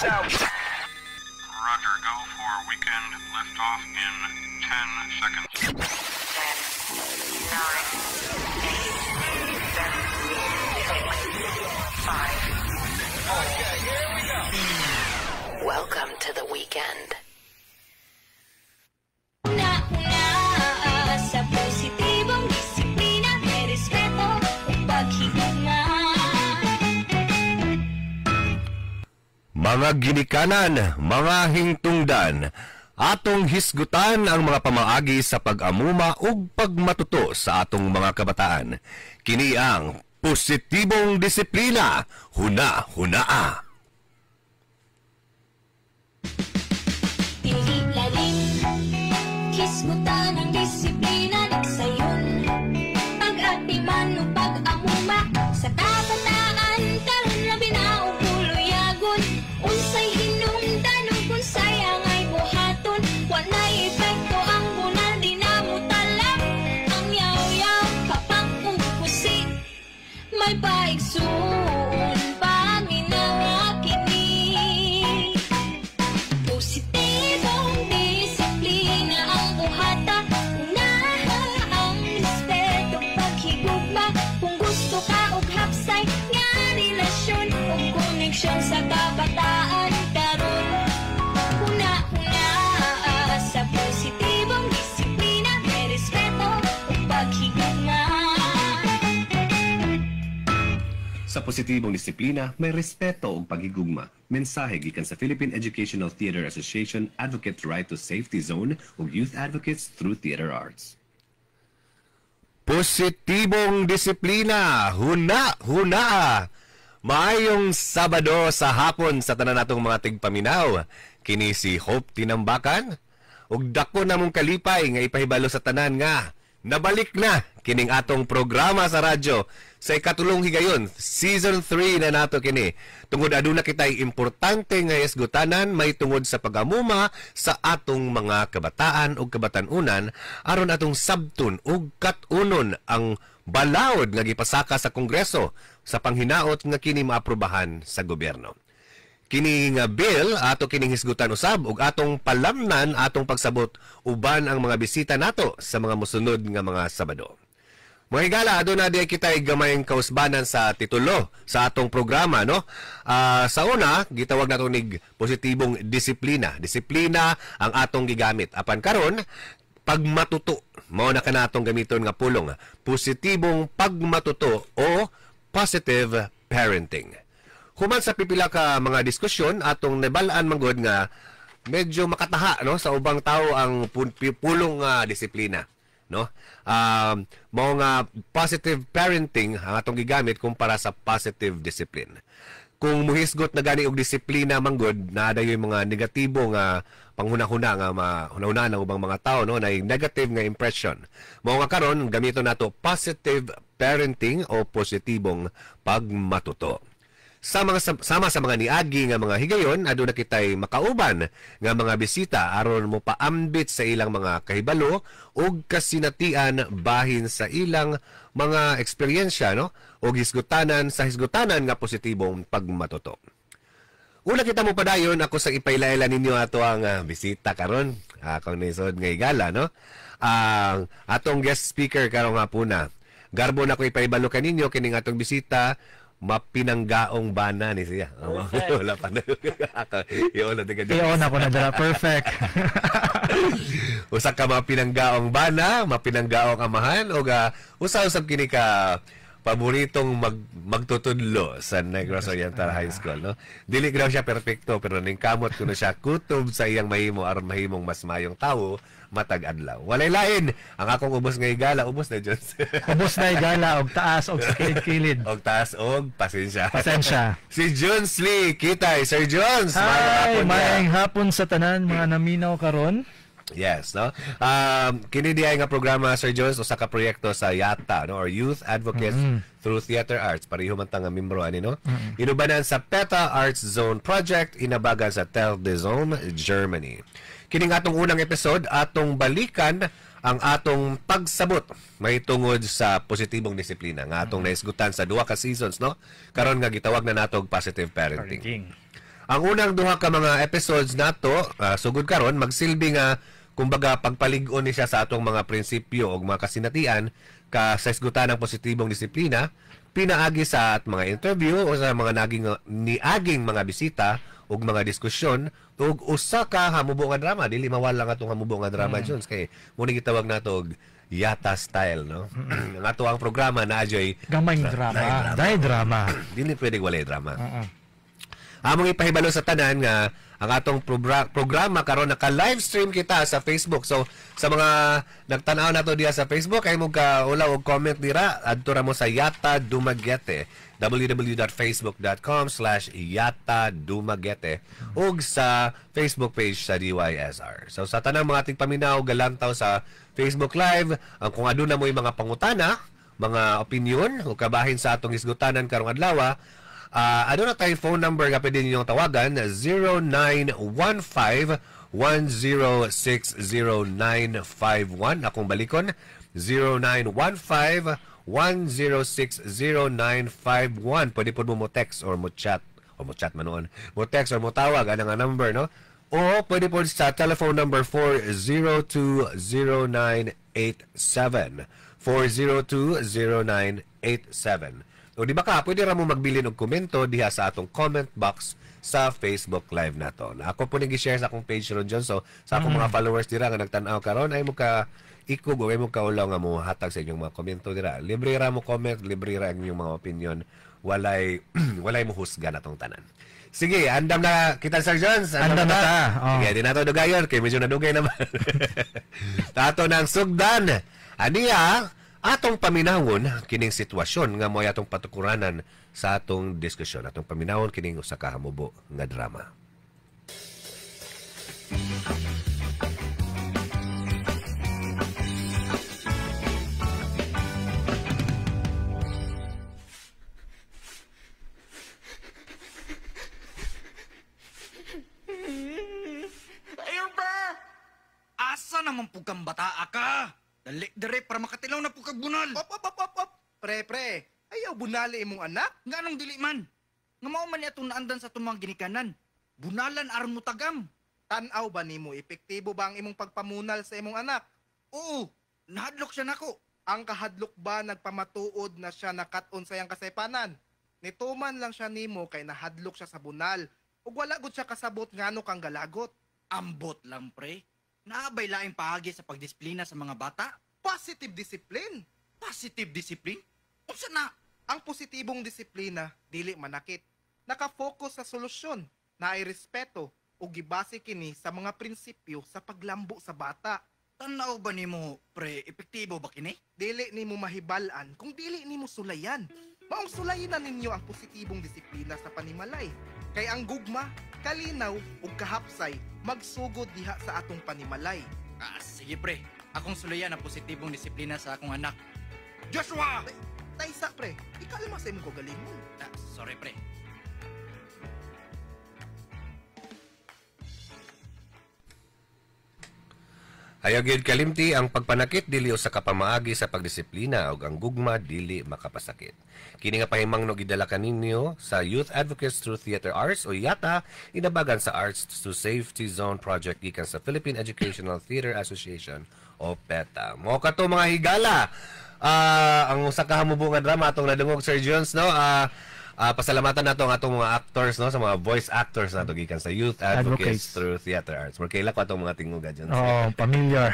this out. Roger, go for weekend liftoff in 10 seconds. 10, 9, 8, 7, 6, 5, Okay, here we go. 4. Welcome to the weekend. Una-una sa positibong disiplina, may respeto ug paghigugma. Mga ginikanan, mga hingtungdan, atong hisgutan ang mga pamaagi sa pag-amuma ug pagmatuto sa atong mga kabataan. Kini ang positibong disiplina, huna-hunaa. Dili lalim, hisgutan ang disiplina nagsayon. Pag-atiman ug pag-amuma sa kabataan karon labi na og puluyagon. Unsay hinungdan ug unsay angay buhaton, walay epekto ang bunal di na motalab. Ang yaw-yaw, kapang ug pusi, may paigsuon paminaw kini. Positibong disiplina ang buhata, unaha ang respeto, paghigugma. Kung gusto ka og hapsay nga relasyon ug koneksyon sa kabataan karon. Huna-huna sa positibong disiplina, may respeto ug paghigugma. Sa positibong disiplina, may respeto ug paghigugma. Mensahe gikan sa Philippine Educational Theater Association, Advocate Right to Safety Zone ug Youth Advocates through Theater Arts. Positibong disiplina, huna, huna. Maayong Sabado sa hapon sa tanan natong mga tigpaminaw. Kini si Hope Tinambacan ug dako namong kalipay nga ipahibalo sa tanan nga nabalik na kining atong programa sa radyo sa ikatulong higayon, season 3 na nato kini. Tungod aduna kitay importante nga isgutanan may tungod sa pagamuma sa atong mga kabataan ug kabatan-unan aron atong sabton ug kat-unon ang balaod nga gipasaka sa Kongreso sa panghinaot nga kini maaprubahan sa gobyerno. Kini nga bill ato kining hisgutan usab ug atong palamnan atong pagsabot uban ang mga bisita nato sa mga mosunod nga mga Sabado. Mga higala, aduna di kitay gamayng kausbanan sa titulo sa atong programa, no? Sa una, gitawag nato nig positibong disiplina. Disiplina ang atong gigamit. Apan karon, pagmatuto mao na kanatong gamiton nga pulong, positibong pagmatuto o positive parenting. Human sa pipila ka mga diskusyon, atong nabal-an manggod nga medyo makataha, no, sa ubang tao ang pulong nga disiplina, no? Mao nga positive parenting ang atong gigamit kumpara sa positive discipline. Kung muhisgot na gani og disiplina manggod, naa dayoy mga negatibo nga panghuna-huna nga mahuna-huna ng ubang mga tao, no, na negative nga impression. Mao nga karon gamiton nato positive parenting o positibong pagmatuto. Sama sa mga niagi nga mga higayon, aduna kitay makauban nga mga bisita aron mo paambit sa ilang mga kahibalo ug kasinatian bahin sa ilang mga eksperyensya, no, ug hisgutanan sa hisgutanan nga positibong pagmatuto. Una kita mo padayon ako sa ipailaila ninyo ato ang bisita karon, akong nisod nga higala, no. Ang atong guest speaker karong hapuna. Garbo na ko ipaibalo kaninyo kining atong bisita, mapinanggaong bana ni siya. Wala pa na. Iyon na tiga. Iyon ako na dala. Perfect. Usa ka mapinanggaong bana, mapinanggaong amahan o usa-usab kini ka paboritong magtutudlo sa Negros Oriental High School, no? Dili graw siya perfecto pero ningkamot kuno siya kutob sa iyang mahimo aron mahimong mas mayong tawo matag adlaw. Walay lain ang akong ubos nga higala, ubos na Diyos. Ubos na higala og taas og kilid-kilid. Og taas og pasensya. Pasensya. Si Jones Lee Kitay, Sir Jones. Hi, maayong hapon sa tanan mga naminaw karon. Yes, no? Kini diay nga programa, Sir Jones, usa ka proyekto sa YATA, no, or Youth Advocates Through Theater Arts. Pareho man ta nga membro ani, no? Inubanan sa PETA Arts Zone Project, inabagan sa Tel de Zone, Germany. Kining atong unang episode, atong balikan ang atong pagsabot may tungod sa positibong disiplina nga atong naisgutan sa duha ka seasons, no? Karon nga gitawag na nato og positive parenting. Parenting. Ang unang duha ka mga episodes nato, sugod karon magsilbi nga kumbaga pagpalig-on ni siya sa atong mga prinsipyo ug mga kasinatian ka sa isgutan ng positibong disiplina pinaagi sa at mga interview o sa mga naging niaging mga bisita ug mga diskusyon ug usa ka hamubo nga drama. Dili mawala nga atong hamubo nga drama, Jones, kay mo ni gitawag nato og Yata style, no? Ang ato ang programa na ajoy Gamay drama. Dahil drama. Dili pwede walay drama. Among ipahibalo sa tanan nga ang atong programa karon naka-live stream kita sa Facebook. So sa mga nagtan-aw nato diha sa Facebook, ay mo ka ulaw og comment dira, adto ra mo sa Yata Dumaguete, www.facebook.com/yatadumaguete ug sa Facebook page sa DYSR. So sa tanang mga tigpaminaw galantaw sa Facebook Live, ang kung aduna mo mga pangutana, mga opinion o kabahin sa atong hisgutanan karong adlaw, aduna tayo phone number nga pwede ninyong tawagan, 0915-1060951. Akong balikon, 0915-1060951. Pwede po mo text or mo chat, o mo chat man noon, mo text or mo tawag anang nga number, no? O pwede po sa telephone number 4020987. 4020987. O di ba ka, pwede ra mo magbilin og komento diha sa atong comment box sa Facebook Live nato. Na ako po nag-share sa akong page ron, John. So sa akong mga followers dira nga nagtan-aw karon, ay mo ka ikog o ay mo kaulaw nga mo hatag sa inyong mga komento dira. Libre ra mo comment, libre ra ang inyong mga opinion. Walay walay mo husga natong tanan. Sige, andam na kita, Sir Jones. Andam na ta. Oh. Sige, di nato dugayon kay medyo nadugay naman. Tato ng sugdan. Aniya atong paminawon kining sitwasyon nga mo'y atong patukuranan sa atong diskusyon. Atong paminawon kining usa ka hamubo nga drama. Ayaw ba? Asa naman po kang bataa ka? Dali, dire, para makatilaw na po kag bunal. Op, op, op, op, op. Pre, pre. Ayaw bunali imong anak. Nga anong dili man? Nga mao man ni atong naandan sa atong mga ginikanan. Bunalan aron mo tagam. Tan-aw ba nimo epektibo ba ang imong pagpamunal sa imong anak? Oo, nahadlok siya nako. Ang kahadlok ba nagpamatuod na siya nakat-on sa iyang kasaypanan? Nituman lang siya nimo kay nahadlok siya sa bunal. Ug wala gud siya kasabot ngano kang galagot. Ambot lang, pre. Naabay laing paagi sa pagdisiplina sa mga bata. Positive discipline. Positive discipline? Unsa na? Ang positibong disiplina dili manakit. Nakafocus sa solusyon, naay respeto ug gibase kini sa mga prinsipyo sa paglambo sa bata. Tanaw ba nimo, pre, epektibo ba kini? Dili nimo mahibal-an kung dili nimo sulayan. Maong sulayin na ninyo ang positibong disiplina sa panimalay. Kay ang gugma, kalinaw ug kahapsay magsugod diha sa atong panimalay. Ah, sige pre. Akong sulayan ang positibong disiplina sa akong anak. Joshua! Taysa pre, ikalma sa imong kagalingon. Ah, sorry pre. Ayaw gyud kalimti ang pagpanakit dili usa ka pamaagi sa pagdisiplina ug ang gugma dili makapasakit. Kini nga pahimangno gidala kaninyo sa Youth Advocates Through Theater Arts o YATA, inabagan sa Arts to Safety Zone Project gikan sa Philippine Educational Theater Association o PETA. Mao kato mga higala. Ang usa ka hamubo nga drama atong nadungog, Sir Jones, no? Pasalamatan nato ang atong mga actors, no, sa mga voice actors nato gikan sa Youth Advocates Advocates. Through Theater Arts. Murkaila ko atong mga tinguga, Jones. Oh, familiar.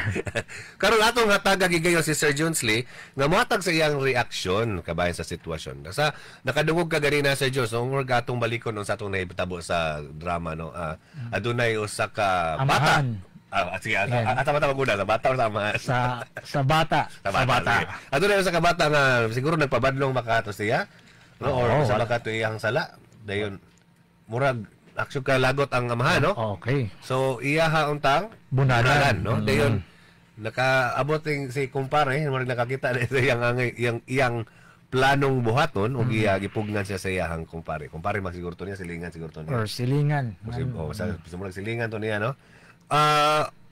Karon atong hataga gigayon si Sir Jones Lee nga mohatag sa iyang reaksyon kabahin sa sitwasyon. Sa nakadungog ka ganina, Sir Jones, no, murag atong balikon sa atong nahitabo sa drama, no. Adunay usa ka bata. Amahan. Sige, Yan. ata bata maguna sa bata o sa amahan? Sa bata. Sa bata. Sige. Adunay usa ka bata nga siguro nagpabadlong makato siya. No, or Oo, sa wala. baka to iyang sala. Dayon murag aksyon ka lagot ang amahan, no? Okay. So iya ha untang Bunalan. no? Mm. Dayon nakaabot ting si kumpare, murag nakakita na sa iyang iyang iyang planong buhaton ug iya gipugnan siya sa iyang kumpare. Kumpare man siguro to niya, silingan siguro to niya. Or silingan. Oh, sa murag silingan to niya, no?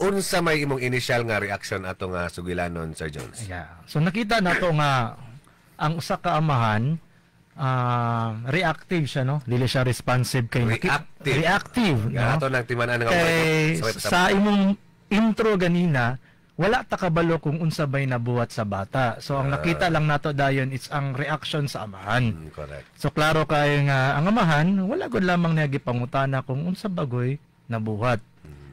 Unsa may imong initial nga reaction ato nga sugilanon, Sir Jones? Yeah. So nakita nato nga ang usa ka amahan Reactive siya, no? Dili siya responsive kay Reactive. Reactive, no? Nga ato nang timan-an nga Kay word. sa imong intro ganina, wala ta kabalo kung unsa bay nabuhat sa bata. So ang nakita lang nato dayon, it's ang reaction sa amahan. Correct. So klaro kayo nga ang amahan wala gud lamang niya gipangutana kung unsa bagoy nabuhat.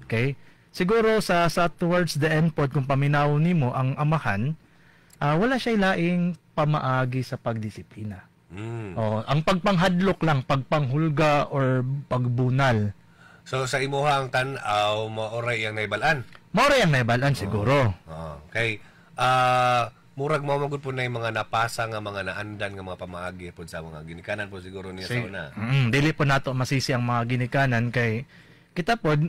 Okay? Siguro sa towards the end pod, kung paminaw nimo ang amahan, wala siya laing pamaagi sa pagdisiplina. Oh, ang pagpanghadlok lang, pagpanghulga or pagbunal. So sa imuhang tan-aw, maoray ang naibalan. Mao ra ang naibalan siguro. Oo. Kay murag mao magud po na yung mga napasa nga mga naandan nga mga pamaagi pod sa mga ginikanan po siguro niya sa una. Dili po nato masisi ang mga ginikanan kay kita pod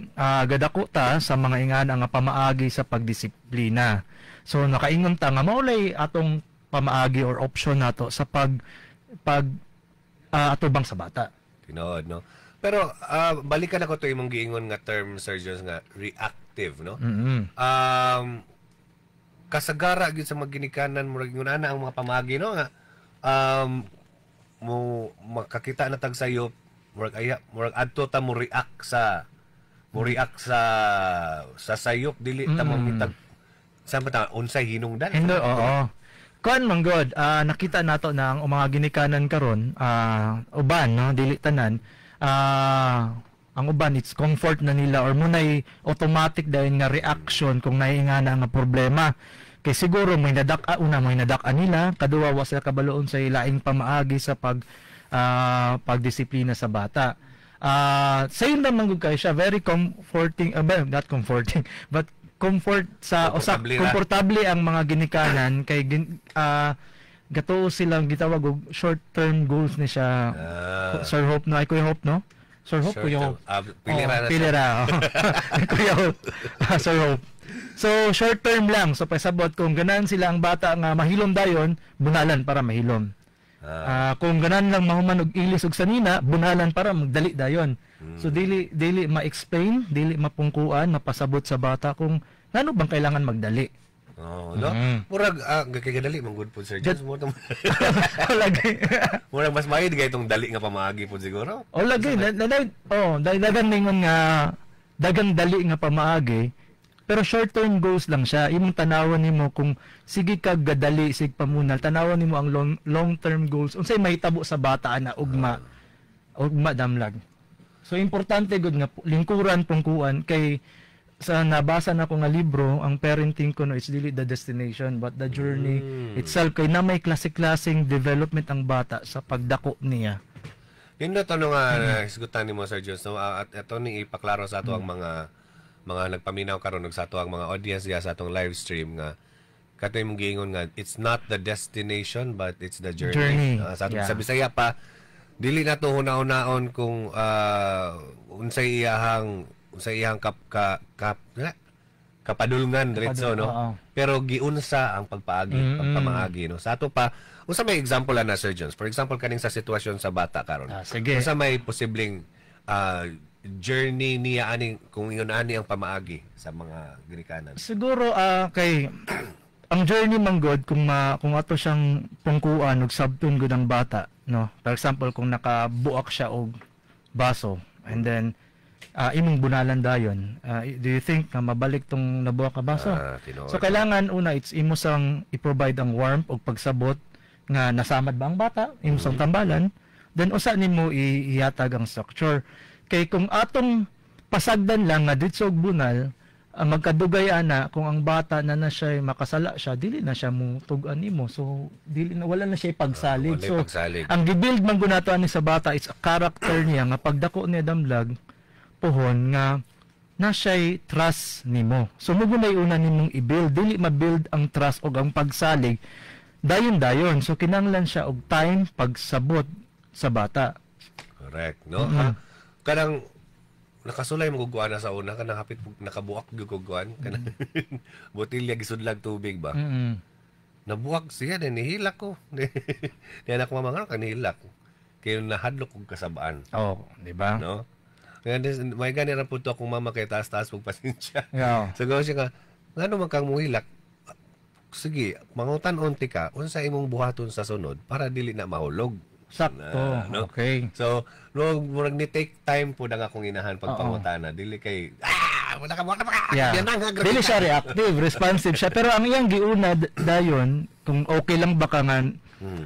gadako ta sa mga ingana nga pamaagi sa pagdisiplina. So nakaingon ta nga maulay atong pamaagi or option nato sa pag pag atubang sa bata. Tinuod, no? Pero balikan ako to imong giingon nga term, Sir Jones, nga reactive, no? Kasagara gyud sa mga ginikanan, murag ingon ana ang mga pamaagi, no, nga mo makakita na tag sayop, murag aya, murag adto ta mo react sa sayop, dili ta mangitag sa ta unsay hinungdan. Hindi, oo. Kuan man god, nakita nato na ang mga ginikanan karon, uban, no, dili tanan. Ang uban, it's comfort na nila or munay automatic dahil nga reaction kung naingana nga problema. Kay siguro may nadak-a, una, may nadak-a nila, kaduwa wa sila kabaloon sa ilaing pamaagi sa pagdisiplina sa bata. Same naman gud kayo siya, very comforting, well, not comforting, but comfort sa usa. Komportable ra. Komportable ang mga ginikanan kay gatuo silang gitawag og short term goals ni siya. Sir Hope, no? Ay, Kuya Hope, no? Sir Hope, Short Kuya term. Hope. Pili Oh, ra na siya. pili ra, oh. Kuya Hope. Sir Hope. So short term lang. So pasabot kung ganan sila ang bata nga mahilom dayon, bunalan para mahilom. Kung ganan lang mahuman og ilis og sanina, bunalan para magdali dayon. So dili dili ma-explain, dili mapungkuan, mapasabot sa bata kung ngano bang kailangan magdali. Oh, no? Murag kay gadali man gud po, Sir Jones. Murag Lagi. murag mas maayo di itong dali nga pamaagi po siguro. O lagi na, na, oh, dahil dagan ningon nga dagang dali nga pamaagi, pero short term goals lang siya. Imong tanawan nimo kung sige ka gadali sig pamunal, tanawan nimo ang long long term goals, unsay mahitabo sa bata na ugma, ugma damlag. So importante gud nga lingkuran pungkuan kay sa nabasa na ko nga libro, ang parenting ko, no, it's dili the destination but the journey itself, kay na may klase-klaseng development ang bata sa pagdako niya. Yun na to no nga hisgutan nimo, Sir Jones, no? At ito ni ipaklaro sa ato ang mga nagpaminaw karon ug sa ato ang mga audience diya sa atong live stream nga kato imong giingon nga it's not the destination but it's the journey. Journey. Sa, sa Bisaya pa, dili na to huna-hunaon kung unsay iyahang kap, ka, kap, kapadulngan diretso, no? Oo. Pero giunsa ang pagpaagi, pagpamaagi, no? Sa ato pa, unsa may example na, Sir Jones? For example, kaning sa sitwasyon sa bata karon. Sige. Unsa may posibleng journey niya aning kung ingon ani ang pamaagi sa mga ginikanan? Siguro kay ang journey man god, kung ato siyang pungkuan ug sabton gud ang bata, no? For example, kung nakabuak siya og baso and then imong bunalan dayon, do you think nga mabalik tong nabuak ka baso? Tinuod. So kailangan una, it's imo sang i-provide ang warmth og pagsabot nga nasamad ba ang bata, imo sang tambalan, then usa nimo ihatag ang structure. Kay kung atong pasagdan lang nga ditso og bunal, magkadugay ana kung ang bata na na siya makasala siya, dili na siya mo tug-an nimo. So dili na, wala na siya pagsalig. Walay So pagsalig. ang gibuild man gud nato ani sa bata is a character niya nga pagdako niya damlag pohon nga na siya'y trust nimo. So mo gunay una nimong i-build, dili ma-build ang trust og ang pagsalig dayon dayon. So kinahanglan siya og time, pagsabot sa bata. Correct, no? Kanang nakasulay mo guguan na sa una, kanang hapit nakabuak gyud guguan kanang botilya gisudlag tubig ba. Nabuak siya then nihilak ko. Di anak mama nga kanihilak. Kay nahadlok og kasabaan, Oh, di ba? no? Kaya may gani ra po to akong mama kay taas-taas pag pasensya. So gawin siya nga, ngano man kang muhilak? Sige, mangutan-unti ka, unsa imong buhaton sa sunod para dili na mahulog. Sakto. Na, no? Okay. So, no, murag ni take time po ang akong inahan pagpangutana. Dili kay wala ka, wala ka. Yeah. Yan ang Dili siya reactive, responsive siya. Pero ang iyang giuna dayon, kung okay lang ba ka nga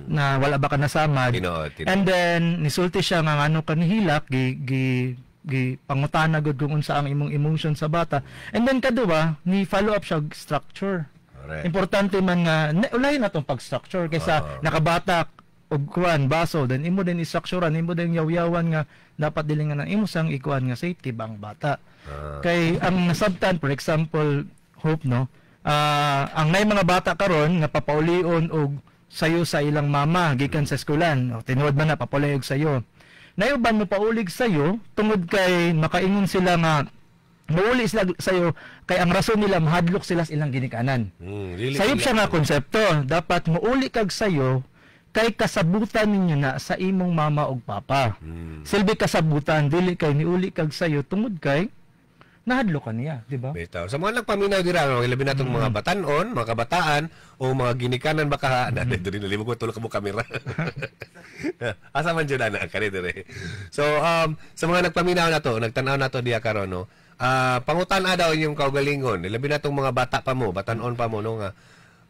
na wala ba ka nasamad. Tinuod, tinuod. And then nisulti siya nga ano kanihilak gi gi gi pangutana gud kung unsa ang imong emotion sa bata. And then kaduwa ni follow up siya og structure. Correct. Importante man nga ulahin na tong pag-structure kaysa nakabatak og kuan baso, then imo din i-structurean, imo din yawyawan nga dapat dili nga nang imo sang ikuan nga safety bang bata. Kay ang nasabtan, for example, Hope, no, ang nay mga bata karon nga papaulion og sayo sa ilang mama gikan sa eskwelahan. O, tinuod man na papauli og sayo. Nayuban mo paulig sayo tungod kay makaingon sila nga muuli sila sayo kay ang rason nila mahadlok sila sa ilang ginikanan. Dili Sayop sila- siya nga konsepto, dapat muuli kag sayo kay kasabutan ninyo na sa imong mama ug papa. Silbi kasabutan, dili kay niuli kag sayo tungod kay nahadlok ka niya, di ba? Bitaw. Sa mga nagpaminaw dira, no, ilabi natong mga batanon, mga kabataan o mga ginikanan baka na diri nalimog ko tulok mo kamera. Asa man jud ana kani dire. So sa mga nagpaminaw nato, nagtan-aw nato diya karon, no. Pangutan-a daw inyong kaugalingon, ilabi natong mga bata pa mo, batanon pa mo, no, nga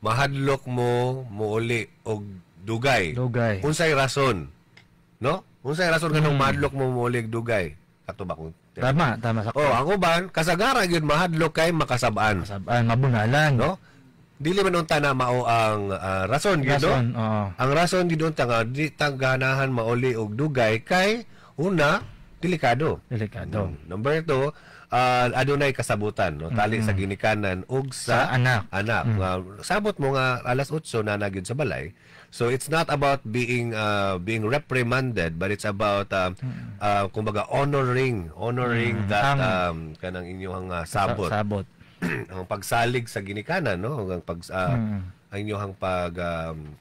mahadlok mo muuli og dugay. Dugay. Unsay rason? No? Unsay rason kanang mahadlok mo muuli og dugay? Kato ba kung Tama, tama sa Oh, ang uban kasagara gyud mahadlok kay makasab-an, Kasabaan, mabunalan. no? Dili man unta na mao ang rason gyud, no? Rason, oo. Ang rason gyud unta nga di ta ganahan mauli og dugay kay una, delikado. Delikado. Number 2, adunay kasabutan, no? Tali sa ginikanan ug sa, Sa anak. Anak. Nga, sabot mo nga alas 8 na nagyud sa balay. So it's not about being being reprimanded, but it's about kumbaga honoring that Ang- kanang inyong sabot. Sabot. Ang pagsalig sa ginikanan, no, ang pag ang inyong pag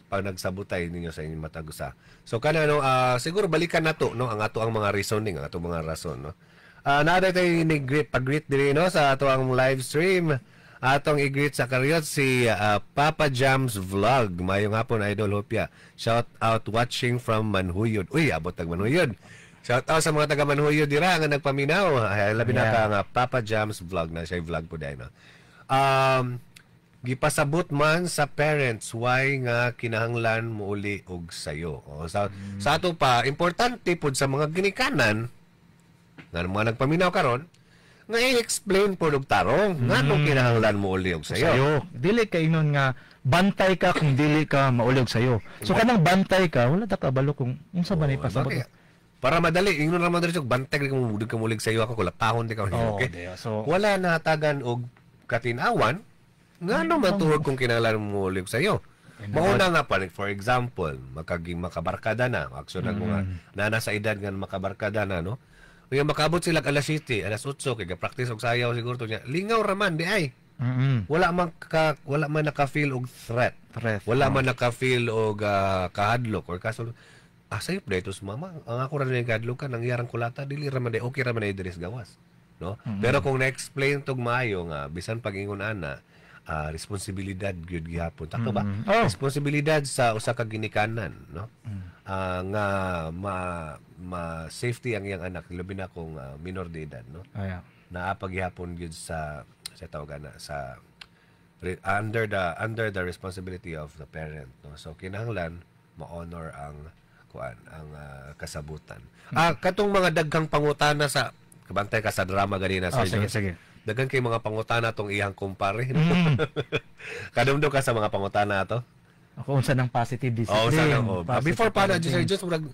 pag nagsabutay ninyo sa inyong matag usa. So kana, no, siguro balikan nato, no, ang ato ang mga reasoning, ang ato mga rason, no. Naa tayo ni greet pag-greet diri, no, sa ato ang live stream. Atong i-greet sa karyot si Papa Jams Vlog. Mayong hapon, Idol Hopia. Shout out, watching from Manhuyod. Uy, abot tag Manhuyod. Shout out sa mga taga Manhuyod dira nga nagpaminaw. Ay, labi na Yeah. ka nga Papa Jams Vlog na siya vlog po dahil, no. Gipasabot man sa parents why nga kinahanglan muuli og sayo. O, sa ato pa importante pod sa mga ginikanan nga mga nagpaminaw karon nga i-explain po og tarong nganong kinahanglan muuli og sayo. Sayo. Dili kay ingon nga bantay ka kung dili ka maulog sayo. So kanang bantay ka, wala ta kabalo kung unsa ba ni Oh, pasabot. bakit? Para madali, ingnon ra man diretso, bantay ka mo ka mulig sayo ako kulapahon di ka. Oo, Okay. di, so- Wala na hatagan og katinawan ngano man tuhod kung kinahanglan mo mulig sayo. Mauna nga pa, like, for example, makaging makabarkada na, action mm. mga nana sa edad nga makabarkada na, no? Kaya makaabot sila alas 7, alas 8, kay practice og sayaw siguro to niya. Lingaw ra man di ay. Wala man naka-feel og threat. Threat, Wala man naka-feel og kahadlok or kasul. Ah, sayop dito sa mama. Ang ako ra ni kahadlok ka nangyarang kulata dili ra man di okay ra man diri sa gawas. No? Pero kung na-explain tog maayo nga bisan pag-ingon ana, responsibilidad gyud gihapon. Takto ba? Oh. Responsibilidad sa usa ka ginikanan, no? Nga ma, ma safety ang iyang anak labi na kung minor de edad, no? Aya. Naa paghihapon gyud sa tawag ana sa under the responsibility of the parent, no? So kinahanglan ma-honor ang kuan, ang kasabutan. Katong mga daghang pangutana sa kabantay ka sa drama ganina, Oh, Sir sige, Jones. sige. Daghan kay mga pangutana tong iyang kumpare. Kadumdum ka sa mga pangutana ato? Ako unsa ng positive Oo, discipline. sana oh. Positive Before pa na parenting. Sir Jones, murag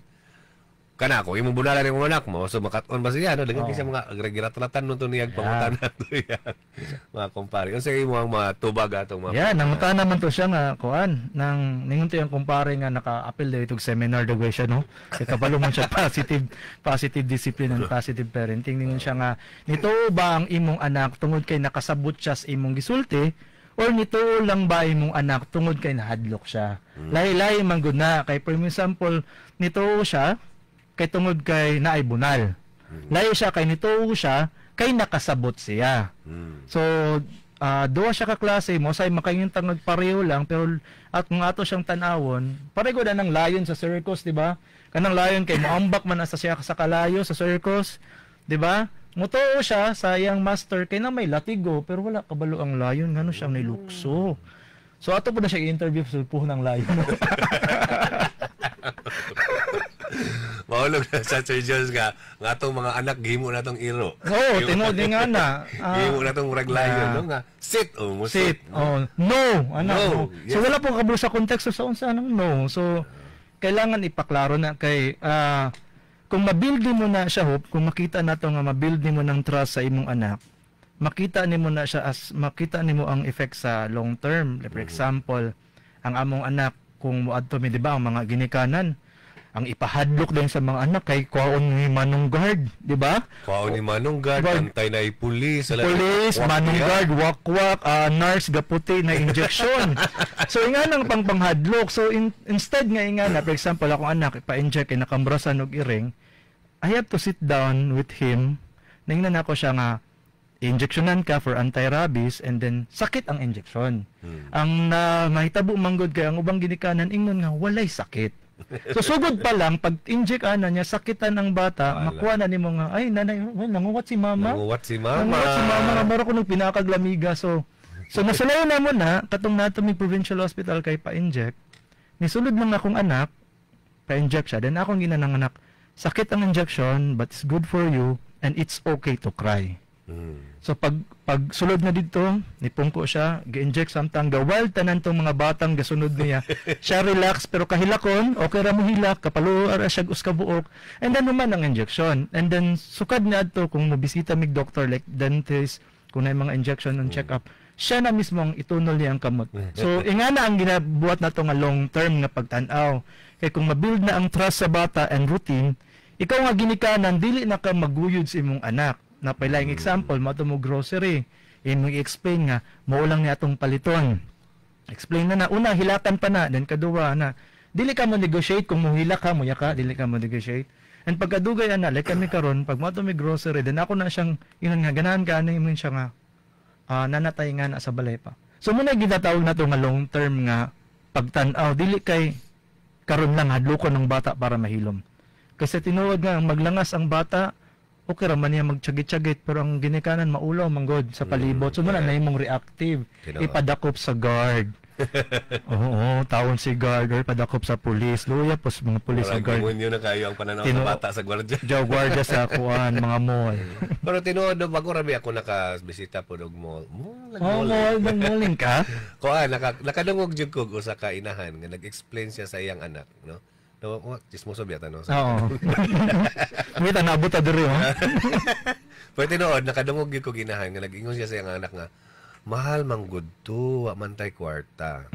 kana ako imong bunalan imong anak mo, so makat-on ba siya, no? Daghan kay siya mga giratratan nun to niyang pangutana to yan. Mga kumpare. Unsa imo ang mga tubag atong mga Yeah, nangutana man to siya nga kuan nang ningon to yung kumpare nga naka-appeal daw itong seminar daw siya, no. Kay kabalo man siya positive positive discipline and positive parenting. Ningon siya nga nito ba ang imong anak tungod kay nakasabot siya sa imong gisulti or nito lang ba imong anak tungod kay nahadlok siya? Lahi-lahi man gud na kay, for example, nito siya kay tungod kay naay bunal. Lahi siya kay nito siya kay nakasabot siya. So, duwa siya ka klase mo say makaingon tang nagpareho lang, pero at kung ato siyang tan-awon, pareho na ng lion sa circus, di ba? Kanang lion kay moambak man asa siya sa kalayo sa circus, di ba? Mutuo siya sa iyang master kay na may latigo, pero wala kabalo ang lion ngano siya nilukso. So ato po na siya i-interview sa puhon ng lion. Mahulog na sa Sir Jules nga nga atong mga anak gihimo na tong iro. Oo, tinuod ni nga na. Gihimo na tong murag lion, no, nga sit oh mo sit. Oh, no, anak. No, No. yes. So wala po kabalo sa konteksto sa unsa anong no. So kailangan ipaklaro na kay kung mabuild nimo na siya, Hope, kung makita nato nga mabuild nimo ng trust sa imong anak, makita nimo na siya as makita nimo ang effect sa long term. Like for example, ang among anak kung moadto mi, di ba, ang mga ginikanan ang ipahadlok din sa mga anak kay kwaon ni Manong Guard, di ba? Kwaon ni Manong Guard, Guard. antay na ipulis, Police, Manong Guard, wakwak, nurse, gaputi na injection. So inga nang pangpanghadlok. So instead nga inga na, for example, akong anak ipa-inject kay nakambrasan og iring, I have to sit down with him. Ningnan ako siya nga injectionan ka for anti-rabies and then sakit ang injection. Ang na mahitabo manggod kay ang ubang ginikanan ingnon nga walay sakit. So sugod pa lang pag inject ana niya sakitan ang bata, Wala. makuha na nimo nga ay nanay, well, nanguwat si mama. Nanguwat si mama. Nanguwat si mama nga mura ko nung pinakaglamiga. So nasulayan na mo na katong nato mi provincial hospital kay pa-inject. Nisulod lang akong anak, pa-inject siya. Then akong ginanang anak, sakit ang injection but it's good for you and it's okay to cry. So pag pag sulod na didto, nipungko siya, gi-inject samtang ga wild tanan tong mga batang gasunod niya. Siya relax pero kahilakon, okay ra mo hilak, kapaluo ra siya us ka buok. And then naman ang injection. And then sukad na adto kung mobisita mig doctor like dentist, kung na mga injection and check up, siya na mismo ang itunol niya ang kamot. So inga na ang ginabuhat nato nga long term nga pagtan-aw. Kay kung mabuild na ang trust sa bata and routine, ikaw nga ginikanan dili na ka maguyod sa imong anak. Napailaing example, mato mo grocery, imong i-explain nga mao lang ni atong paliton. Explain na na una hilakan pa na, then kaduwa na. Dili ka mo negotiate kung mohilak ka, moya ka, dili ka mo negotiate. And pagkadugay ana, like kami karon, pag mato mi grocery, then ako na siyang ingon nga ganahan ka ani ingon siya nga nanatay nga na sa balay pa. So muna ginatawag na to nga long term nga pagtan-aw, dili kay karon lang hadlokon ng bata para mahilom. Kasi tinuod nga maglangas ang bata, okay ra man niya magtsagit-tsagit pero ang ginikanan maulaw manggod sa palibot. So muna na imong reactive. Tinuod. Ipadakop sa guard. Oo, tawon si guard or padakop sa pulis. Luya po sa mga pulis sa Murag guard. demonyo na kayo ang pananaw sa bata sa gwardiya. Jaw guardia sa kuan, mga mall. Pero tinuod no, bago rabi ako nakabisita po og mall. Mall, Oh, mall. mall, malling ka? Kuan nakadungog jud ko og usa ka inahan nga nag-explain siya sa iyang anak, no. No, wa chismoso biya no. Oo. Wait, nabot ta diri, oh. Pero tinuod nakadungog jud ko ginahan nga nag-ingon siya sa iyang anak nga mahal man gud to, wa man tay kwarta.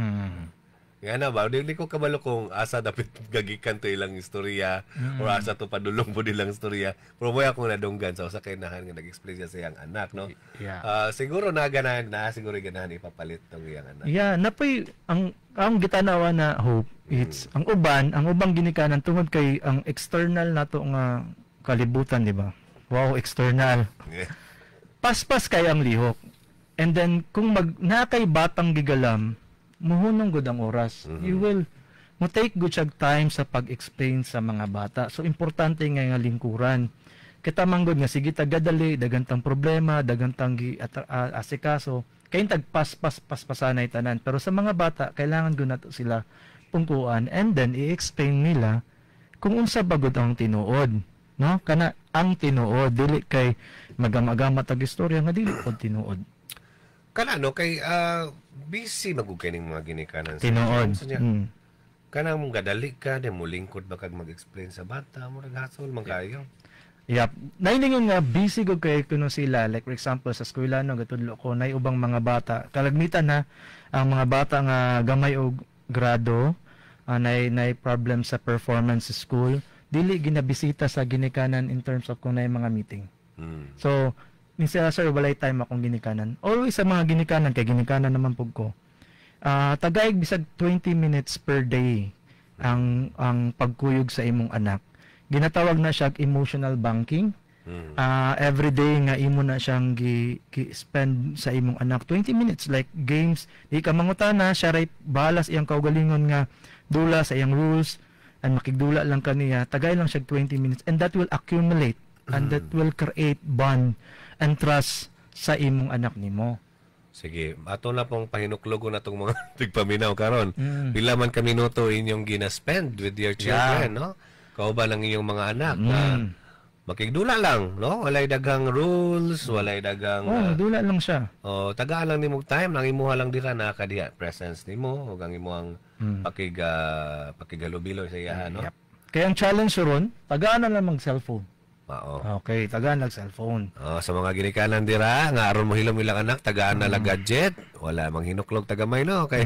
Nga na ba, di ko kabalo kung asa dapat gagikan to ilang istorya or asa to padulong po nilang istorya. Pero mo akong nadunggan sa usa ka inahan nga nag-explain siya sa iyang anak, no? Yeah. Siguro na ganahan na siguro ganahan ipapalit tong iyang anak. Yeah, napoy ang gitanawa na, Hope, it's ang uban, ang ubang ginikanan tungod kay ang external nato nga kalibutan, di ba? Wow, external. Paspas kay ang lihok. And then kung mag na kay batang gigalam, muhunong gud ang oras. You will mo take good siyag time sa pag-explain sa mga bata. So importante nga nga lingkuran. Kita manggod nga sige tagadali, dagantang problema, dagantang gi asikaso, kay tag paspas paspasanay tanan. Pero sa mga bata, kailangan gud nato sila pungkuan and then i-explain nila kung unsa ba gud ang tinuod, no? Kana ang tinuod dili kay magama-gama tag istorya nga dili pod tinuod. Kana no kay busy magug kay ning mga ginikanan sa Tinuod. Sa niya. Kanang mong gadali ka, di mo lingkod ba kag mag-explain sa bata, murag hasol man kayo. Yep. Nainingon nga busy gud kay kuno sila, like for example sa eskwela no gatudlo ko nay ubang mga bata. Kalagmitan na ang mga bata nga gamay og grado, nay problem sa performance sa school, dili ginabisita sa ginikanan in terms of kung nay mga meeting. So, minsan sir walay time akong ginikanan. Always sa mga ginikanan kay ginikanan naman pug ko. Tagaig bisag 20 minutes per day ang pagkuyog sa imong anak. Ginatawag na siya emotional banking. Every day nga imo na siyang gi spend sa imong anak 20 minutes like games, di ka mangutana, siya ray bahala sa iyang kaugalingon nga dula sa iyang rules. and makigdula lang kaniya, tagay lang siya 20 minutes, and that will accumulate and that will create bond and trust sa imong anak nimo. Sige, ato na pong pahinuklogo na tong mga tigpaminaw karon. Pila man ka minuto inyong gina-spend with your children, no? Kauban ang inyong mga anak na makigdula lang, no? Walay daghang rules, walay daghang Oh, dula lang siya. Oh, tagaan lang nimo time, ang imuha lang dira na kadiha presence nimo ug ang imuhang pakigalubilo sa iya, no? Yep. Kaya ang challenge ron, tagaan na lang mag cellphone. Mao. Okay, tagaan lang cellphone. Oh, sa mga ginikanan dira nga aron mohilom ilang anak, tagaan na lang gadget, wala mang hinuklog tagamay, no, kay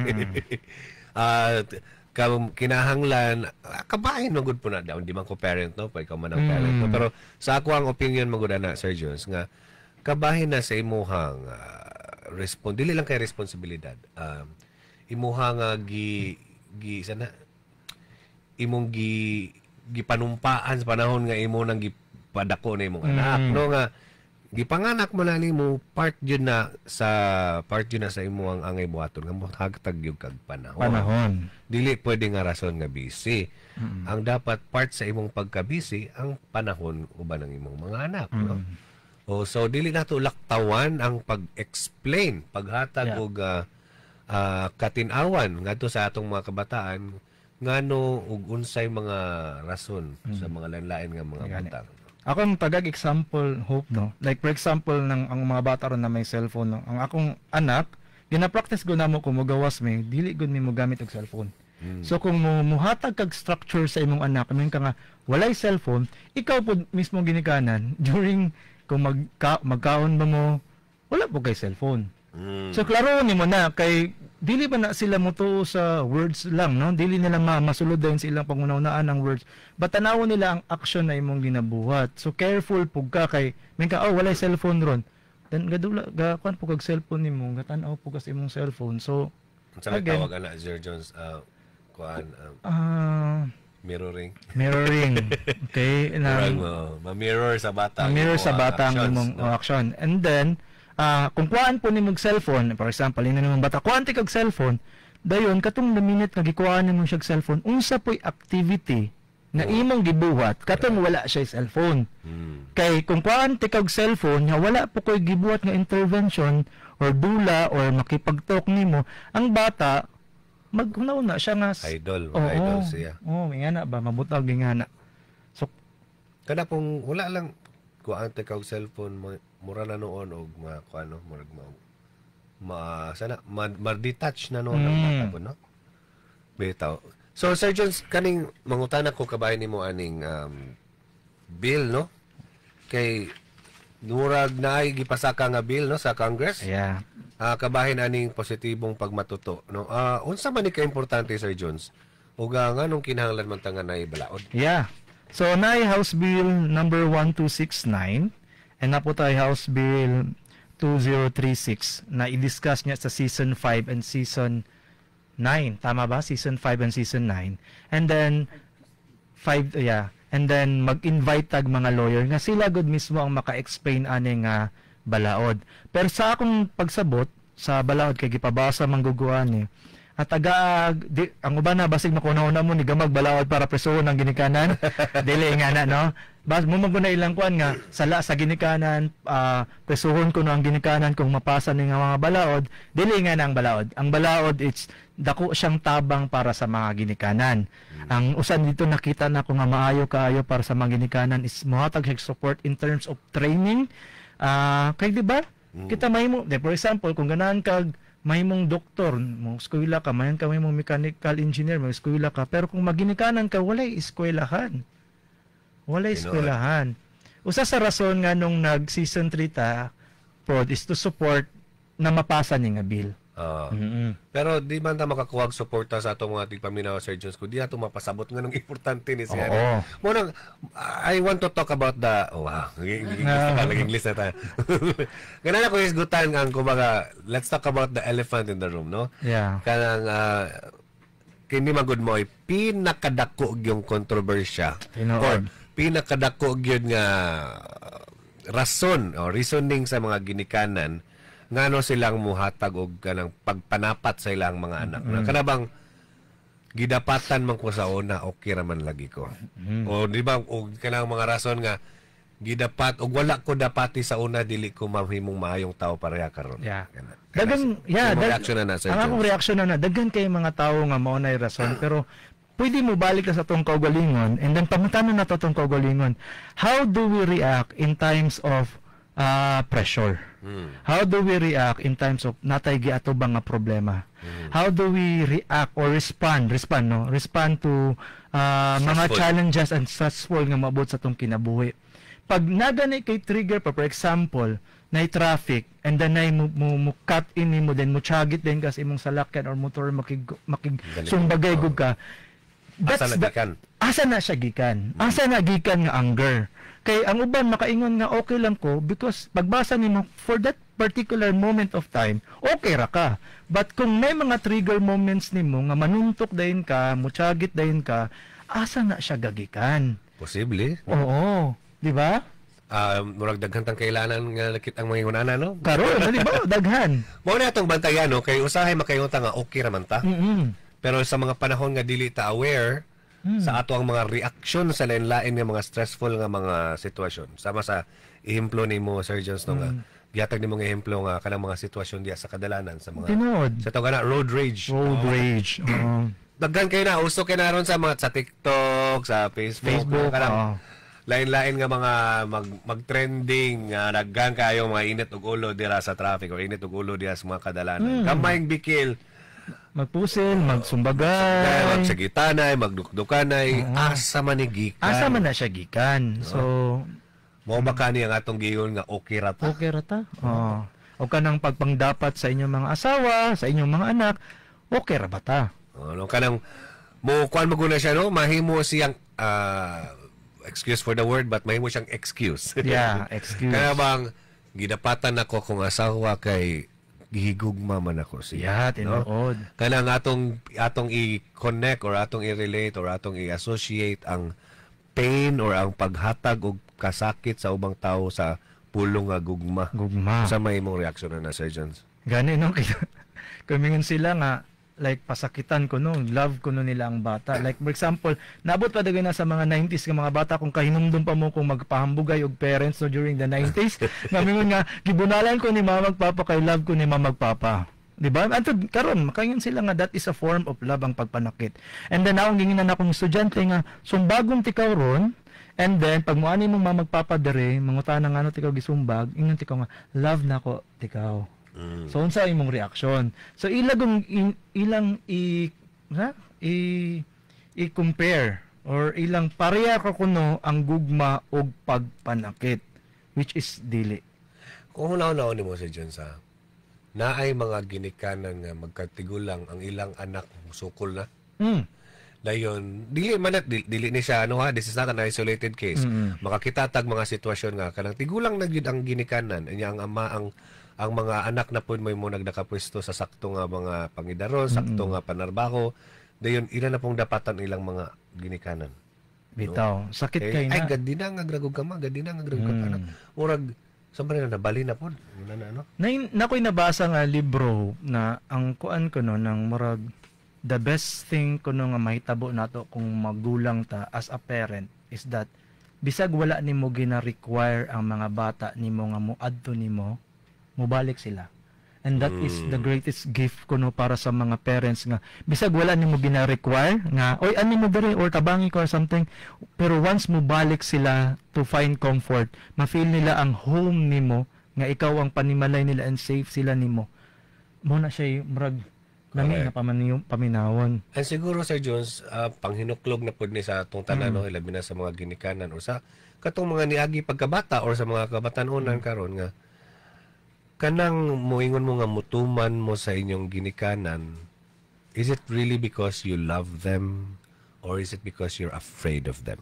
kinahanglan kabahin man gud po na daw, di man ko parent, no, pa ikaw man ang parent, no? Pero sa ako ang opinion man gud ana, Sir Jones, nga kabahin na sa imuhang dili lang kay responsibilidad, imuha nga gi gi sana imong gi gipanumpaan sa panahon nga imo nang gipadako na imong anak, no, nga gipanganak mo na nimo, part jud na sa imo ang angay buhaton nga mohatag gyud kag panahon. Panahon. Dili pwede nga rason nga busy. Ang dapat part sa imong pagka-busy ang panahon uban ang imong mga anak, no? Oh, so dili nato laktawan ang pag-explain, paghatag og katin-awan ngadto sa atong mga kabataan ngano ug unsay mga rason sa mga lain-lain nga mga Gani. butang. Ako ang tagag example, Hope, no. Like for example ng ang mga bata ron na may cellphone, no. Ang akong anak, gina-practice ko namo kung mogawas mi, dili gud mi mogamit og cellphone. So kung mo muhatag kag structure sa imong anak, amin ka nga walay cellphone, ikaw pud mismo ginikanan during kung magkaon ba mo, wala po kay cellphone. So klaro nimo na kay dili ba na sila motuo sa words lang, no? Dili nila masulod din sa ilang pangunaunaan ang words. But tanawon nila ang action na imong ginabuhat. So careful pug ka kay min ka, oh, walay cellphone ron. Then gadula ga kuan pug kag cellphone nimo, gatan-aw pug ka sa imong cellphone. So Unsa may again, tawag ana, Sir Jones, kuan, mirroring. Mirroring. Okay, Murag mo, ma-mirror sa bata ang mirror imong, sa bata ang actions, imong no? Action. And then kung kuhaan po nimong cellphone, for example, ina nimong bata, kuhaan ti kag cellphone, dayon katong the minute nga gikuhaan nimo siya og cellphone, unsa po'y activity na imong gibuhat katong wala siya cellphone? Kay kung kuhaan ti kag cellphone nga wala po koy gibuhat nga intervention or dula or makipag-talk nimo, ang bata maghunaw na siya nga Idol, Oo. idol siya. Oo, may nga na ba mabutag nga na. So Kada kung wala lang kuhaan ti kag cellphone, mura na noon og ma kuan, no, murag ma sana ma-detach na noon ang bata po, no, bitaw. So Sir Jones, kaning mangutana ko kabahin nimo aning bill, no, kay murag naay gipasaka nga bill, no, sa Congress. Kabahin aning positibong pagmatuto, no. Unsa man ni kaimportante, Sir Jones, ug nganong kinahanglan man ta nga naay balaod? Yeah. So, naay House Bill number 1269 and napo tayo House Bill 2036 na i-discuss niya sa Season 5 and Season 9. Tama ba? Season 5 and Season 9. And then, 5, yeah. And then, mag-invite tag mga lawyer nga sila good mismo ang maka-explain ani nga balaod. Pero sa akong pagsabot, sa balaod kay gipabasa mangguguan ni at aga di, ang uban na basig makunauna mo ni gamag balaod para presohon ang ginikanan, dili nga na, no, bas mo man na ilang kuan nga sala sa ginikanan, presohon ko no ang ginikanan kung mapasa ni nga mga balaod. Dili nga na ang balaod. Ang balaod, it's dako siyang tabang para sa mga ginikanan. Ang usan dito nakita na ko nga maayo kaayo para sa mga ginikanan is mohatag siya support in terms of training. Kay di ba kita mahimo de, for example, kung ganahan kag mahimong doktor, mo eskwela ka, mayan ka mahimong mechanical engineer, mo eskwela ka, pero kung maginikanan ka, walay eskwelahan. Walay Tinuod. eskwelahan. Usa sa rason nga nung nag season 3 ta prod is to support na mapasa ni nga bill. Pero di man ta makakuha og suporta sa atong mga tigpaminaw, Sir Jones, kung di nato mapasabot nga nung importante ni siya. Oo. Mo nang I want to talk about the, oh, wow, English na ta, English na ta. Ganun ako hisgutan ang kumbaga, let's talk about the elephant in the room, no? Yeah. Kanang kini man gud mo ay pinakadako gyung kontrobersya. Tinuod. Or pinakadako gyud nga rason o reasoning sa mga ginikanan ngano silang muhatag og kanang pagpanapat sa ilang mga anak. Mm. Kana bang Gidapatan man ko sa una, okay ra man lagi ko. O di ba, og kanang mga rason nga gidapat og wala ko dapati sa una, dili ko mahimong maayong tao pareha karon. Yeah. Kana. Dagan, yeah, Imong reaction na na, Sir ang akong Jones. reaction na na, daghan kay mga tawo nga mao nay rason, pero pwede mo balik na sa atong kaugalingon and then pangutana na to atong kaugalingon. How do we react in times of pressure? How do we react in times of natay giatubang nga problema? How do we react or respond, respond no? Respond to mga Stressful. challenges and stressful nga maabot sa atong kinabuhi. Pag nagani kay trigger pa, for example, nay traffic and then nay mo cut in nimo, then mo chagit din kasi imong salakyan or motor, makig makig Dali. sumbagay gud ka. Asa na gikan? Asa na siya gikan? Asa na gikan nga anger? Kay ang uban makaingon nga okay lang ko because pagbasa nimo for that particular moment of time, okay ra ka. But kung may mga trigger moments nimo nga manuntok dayon ka, muchagit dayon ka, asa na siya gagikan? Posible. Oo, di ba? Murag daghan tang kailanan nga nakit ang mga ingonana, no? Karon, di ba? Daghan. Mao na atong bantayan, no? Kay usahay makayunta nga okay ra man ta. Pero sa mga panahon nga dili ta aware sa ato ang mga reaksyon sa lain-lain nga mga stressful nga mga sitwasyon. Sama sa ehemplo nimo, Sir Jones, no, nga gihatag nimo nga ehemplo nga kanang mga sitwasyon diya sa kadalanan sa mga Tinuod. sa tawag na road rage. Road rage. Oo. Daghan kayo na uso kay na ron sa mga sa TikTok, sa Facebook, Facebook, kanang oo. lain-lain nga mga mag-trending nga daghan kayo mga init og ulo dira sa traffic or init og ulo dira sa mga kadalanan. Gamayng bikil, Magpusil, magsumbagay. magsagitanay, magdukdukanay, asa man ni gikan. Asa man na siya gikan. So, Mao ba kani ang atong giyon nga okay ra ta? okay ra ta. Oo. O kanang pagpangdapat sa inyong mga asawa, sa inyong mga anak, okay ra ba ta? Ano kanang mo kuan mo guna siya, no, mahimo siyang excuse for the word, but mahimo siyang excuse. Yeah, excuse. Kaya bang gidapatan ako kung asawa kay gihigugma man ako siya. Yeah, tinuod. No? Kanang atong atong i-connect or atong i-relate or atong i-associate ang pain or ang paghatag og kasakit sa ubang tao sa pulong nga gugma. Gugma. Sa may imong reaksyon na, Sir Jones? Gani no kay kumingon sila nga like pasakitan ko no, love ko no nila ang bata. Like for example, naabot pa dagay na sa mga 90s nga mga bata, kung kahinumdum pa mo kung magpahambugay og parents no during the 90s, nga mingon nga gibunalan ko ni mama ug papa kay love ko ni mama ug papa. Di ba? Anto karon makaingon sila nga that is a form of love ang pagpanakit. And then akong ginginan akong estudyante nga sumbagong tikaw ron. And then pag muani mong mama ug papa dere, mangutana nga ano tikaw gisumbag, ingon tikaw nga love nako tikaw. So unsa imong reaksyon? So ilagong ilang i ha? I i-compare or ilang pareha ka kuno ang gugma og pagpanakit, which is dili. Kung hunaw-hunaw nimo, Sir Jones, ha, naay mga ginikanan nga magkatigulang ang ilang anak sukol na. Dayon, dili man at dili ni siya ano ha, this is not an isolated case. Makakita tag mga sitwasyon nga kanang tigulang na gyud ang ginikanan, inya ang ama, ang mga anak na pud may mo nagdakapwesto sa sakto nga mga pangidaron, sakto nga panarbaho. Dayon ila na pong dapatan ilang mga ginikanan. Bitaw, sakit Eh, kay ay na. gadi na nga gragog ka ma, gadi na nga gragog ka anak. Murag sa na nabali na pod. Wala na ano. Na, nakoy nabasa nga libro na ang kuan ko no nang murag the best thing kuno nga mahitabo nato kung magulang ta as a parent is that bisag wala nimo gina-require ang mga bata nimo nga moadto nimo, mobalik sila. And that is the greatest gift kuno para sa mga parents nga bisag wala nimo gina-require nga oy ani mo diri or tabangi ko or something, pero once mobalik sila to find comfort, ma-feel nila ang home nimo nga ikaw ang panimalay nila and safe sila nimo mo na siya murag lami Correct. nga paminawon. And siguro, Sir Jones, panghinuklog na pud ni sa atong tanan, no, ilabi na sa mga ginikanan or sa katong mga niagi pagkabata or sa mga kabatan-onan karon nga kanang moingon mo nga mutuman mo sa inyong ginikanan, is it really because you love them or is it because you're afraid of them?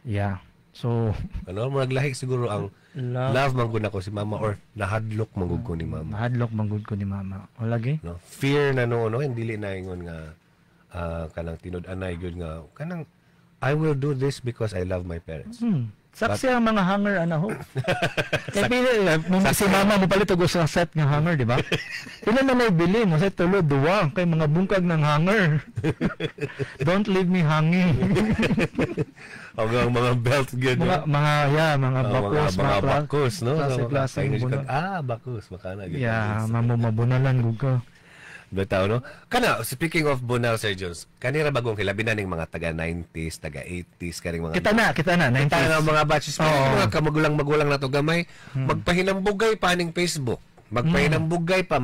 Yeah, so Ano, murag lahi siguro ang love, love man gud nako si mama or nahadlok man gud ko ni mama. Mahadlok man gud ko ni mama o lagi. No, fear na no, no, hindi na ingon nga kanang tinud-anay gyud nga kanang I will do this because I love my parents. Saksi ang mga hanger ana ho. Kay pili si mama mo palit og usa set nga hanger, di ba? Pila na lay bili mo sa tulo duwa kay mga bungkag ng hanger. Don't leave me hanging. Og ang mga belt gyud. Mga No? mga yeah, mga Oh, bakos, mga bakos, no? Klase klase Mga ng bunal. Bakos makana gyud. Yeah, mamumabunalan gud ka. Bitaw, no? Kana, speaking of bunal, Sir Jones, kanira bagong hilabi na ning mga taga 90s, taga 80s, kaning mga Kita na, kita na, 90s. Kita na ang mga batches. Pero Oo. mga kamagulang-magulang na to gamay, magpahinambugay pa ning Facebook. Magpahinambugay pa,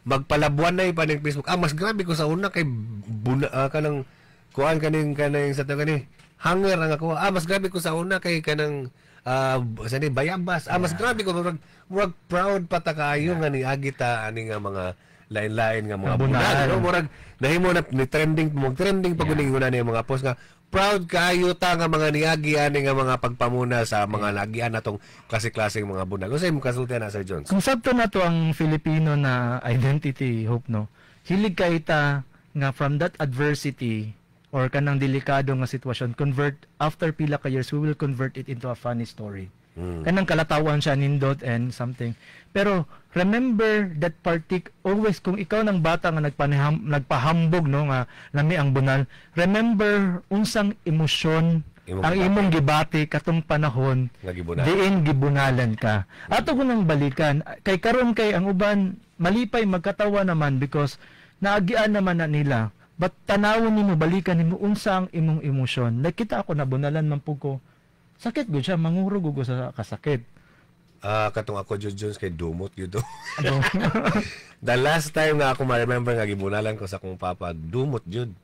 magpalabuan na pa ning Facebook. Ah, mas grabe ko sa una kay buna, kanang kuan kaning kaning sa to kani hanger ang ako. Ah, mas grabe ko sa una kay kanang sa ni bayabas. Ah, mas grabe ko murag, murag proud pa ta kaayo nga niagi ta ani nga mga lain-lain nga mga Ang bunal. bunal, no? Murag nahimo na ni trending mag trending pag yeah. Ni mga post nga proud kaayo ta nga mga niagi ani nga mga pagpamuna sa mga lagian natong klase-klaseng mga bunal. Unsay imong kasulti na, Sir Jones? Kung sabto na to ang Filipino na identity, Hope, no? Hilig kay ta nga from that adversity or kanang delikado nga sitwasyon, convert, after pila ka years, we will convert it into a funny story. Kanang kalatawan siya nindot and something. Pero remember that always kung ikaw ng bata nga nagpahambog no nga lami ang bunal, remember unsang emosyon Imong ang gibati. imong gibati katong panahon Nga gibunal. diin gibunalan ka. Ato ko nang balikan kay karon kay ang uban malipay magkatawa naman because naagian naman na nila. But tanawon nimo, balikan nimo unsa ang imong emosyon. Nakita ako nabunalan man pud ko. Sakit gud siya, mangurog gud ko sa kasakit. Ah, katong ako Jud Jones kay dumot gyud to. The last time nga ako ma-remember nga gibunalan ko sa akong papa, dumot jud.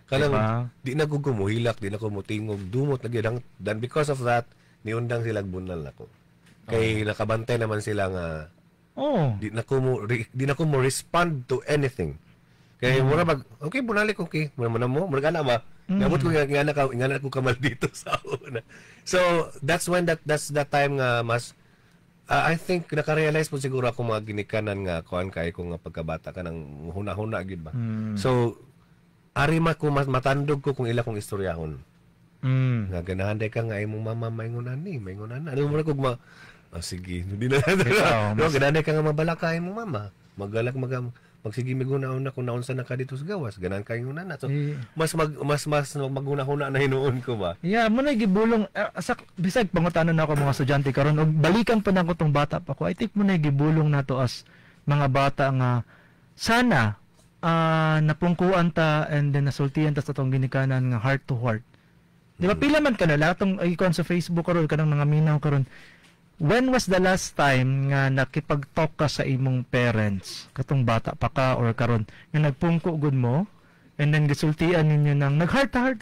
Kanang Diba? di na ko gumuhilak, di na ko mutingog, dumot na gyud. Then because of that, niundang sila bunal nako. Kay nakabantay naman sila nga Oh. di na ko mo di na ko mo respond to anything. Kay mura bag okay bunalik okay, mura man mo, mura kana ba? Nabot ko nga nga ka nga ko kamal dito sa una. So that's when that's the time nga mas I think naka-realize po siguro ako mga ginikanan nga kuan kay ko nga pagkabata ka nang huna-huna gyud ba. So ari ma ko mas matandog ko kung ila kong istoryahon. Nga ganahan day ka nga imong mama maingon ani, maingon ana. Ano mo kog ma ah, sige, hindi na. Bitaw, No, ganahan day ka nga mabalaka imong mama. Magalak mag magsige miguna-una kung naunsa na ka dito sa gawas, ganahan ka ingon ana. So Eh. mas mag mas mas maghuna-huna na hinuon ko ba. Yeah, mo na gibulong sa bisag pangutanan na ako mga estudyante karon og balikan pa nako tong bata pa ko. I think mo na gibulong nato as mga bata nga sana napungkuan ta and then nasultian ta sa tong ginikanan nga heart to heart. Di ba pila man ka na atong icon sa Facebook karon kanang mga minaw karon. When was the last time nga nakipag-talk ka sa imong parents katong bata pa ka or karon nga nagpungko gud mo and then gisultian ninyo ng nag heart to heart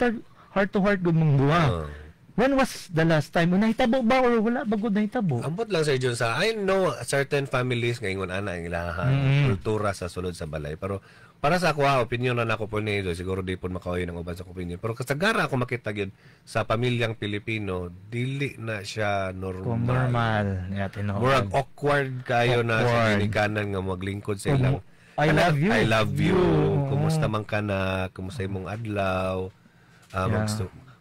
heart to heart gud mong duha. Oh. When was the last time? Nahitabo ba or wala ba gud nahitabo? Ambot lang Sir John sa I know certain families nga ingon ana ang ilaha kultura sa sulod sa balay, pero para sa ako ha, opinion na nako po ni siguro di po makauyo ng uban sa opinion, pero kasagara ako makita gyud sa pamilyang Pilipino dili na siya normal. Kung normal. Yeah, tinuod. Murag awkward kayo na sa Awkward. ginikanan nga maglingkod sa ilang I love you. I love you. You. Kumusta man ka na? Kumusta imong adlaw? Yeah.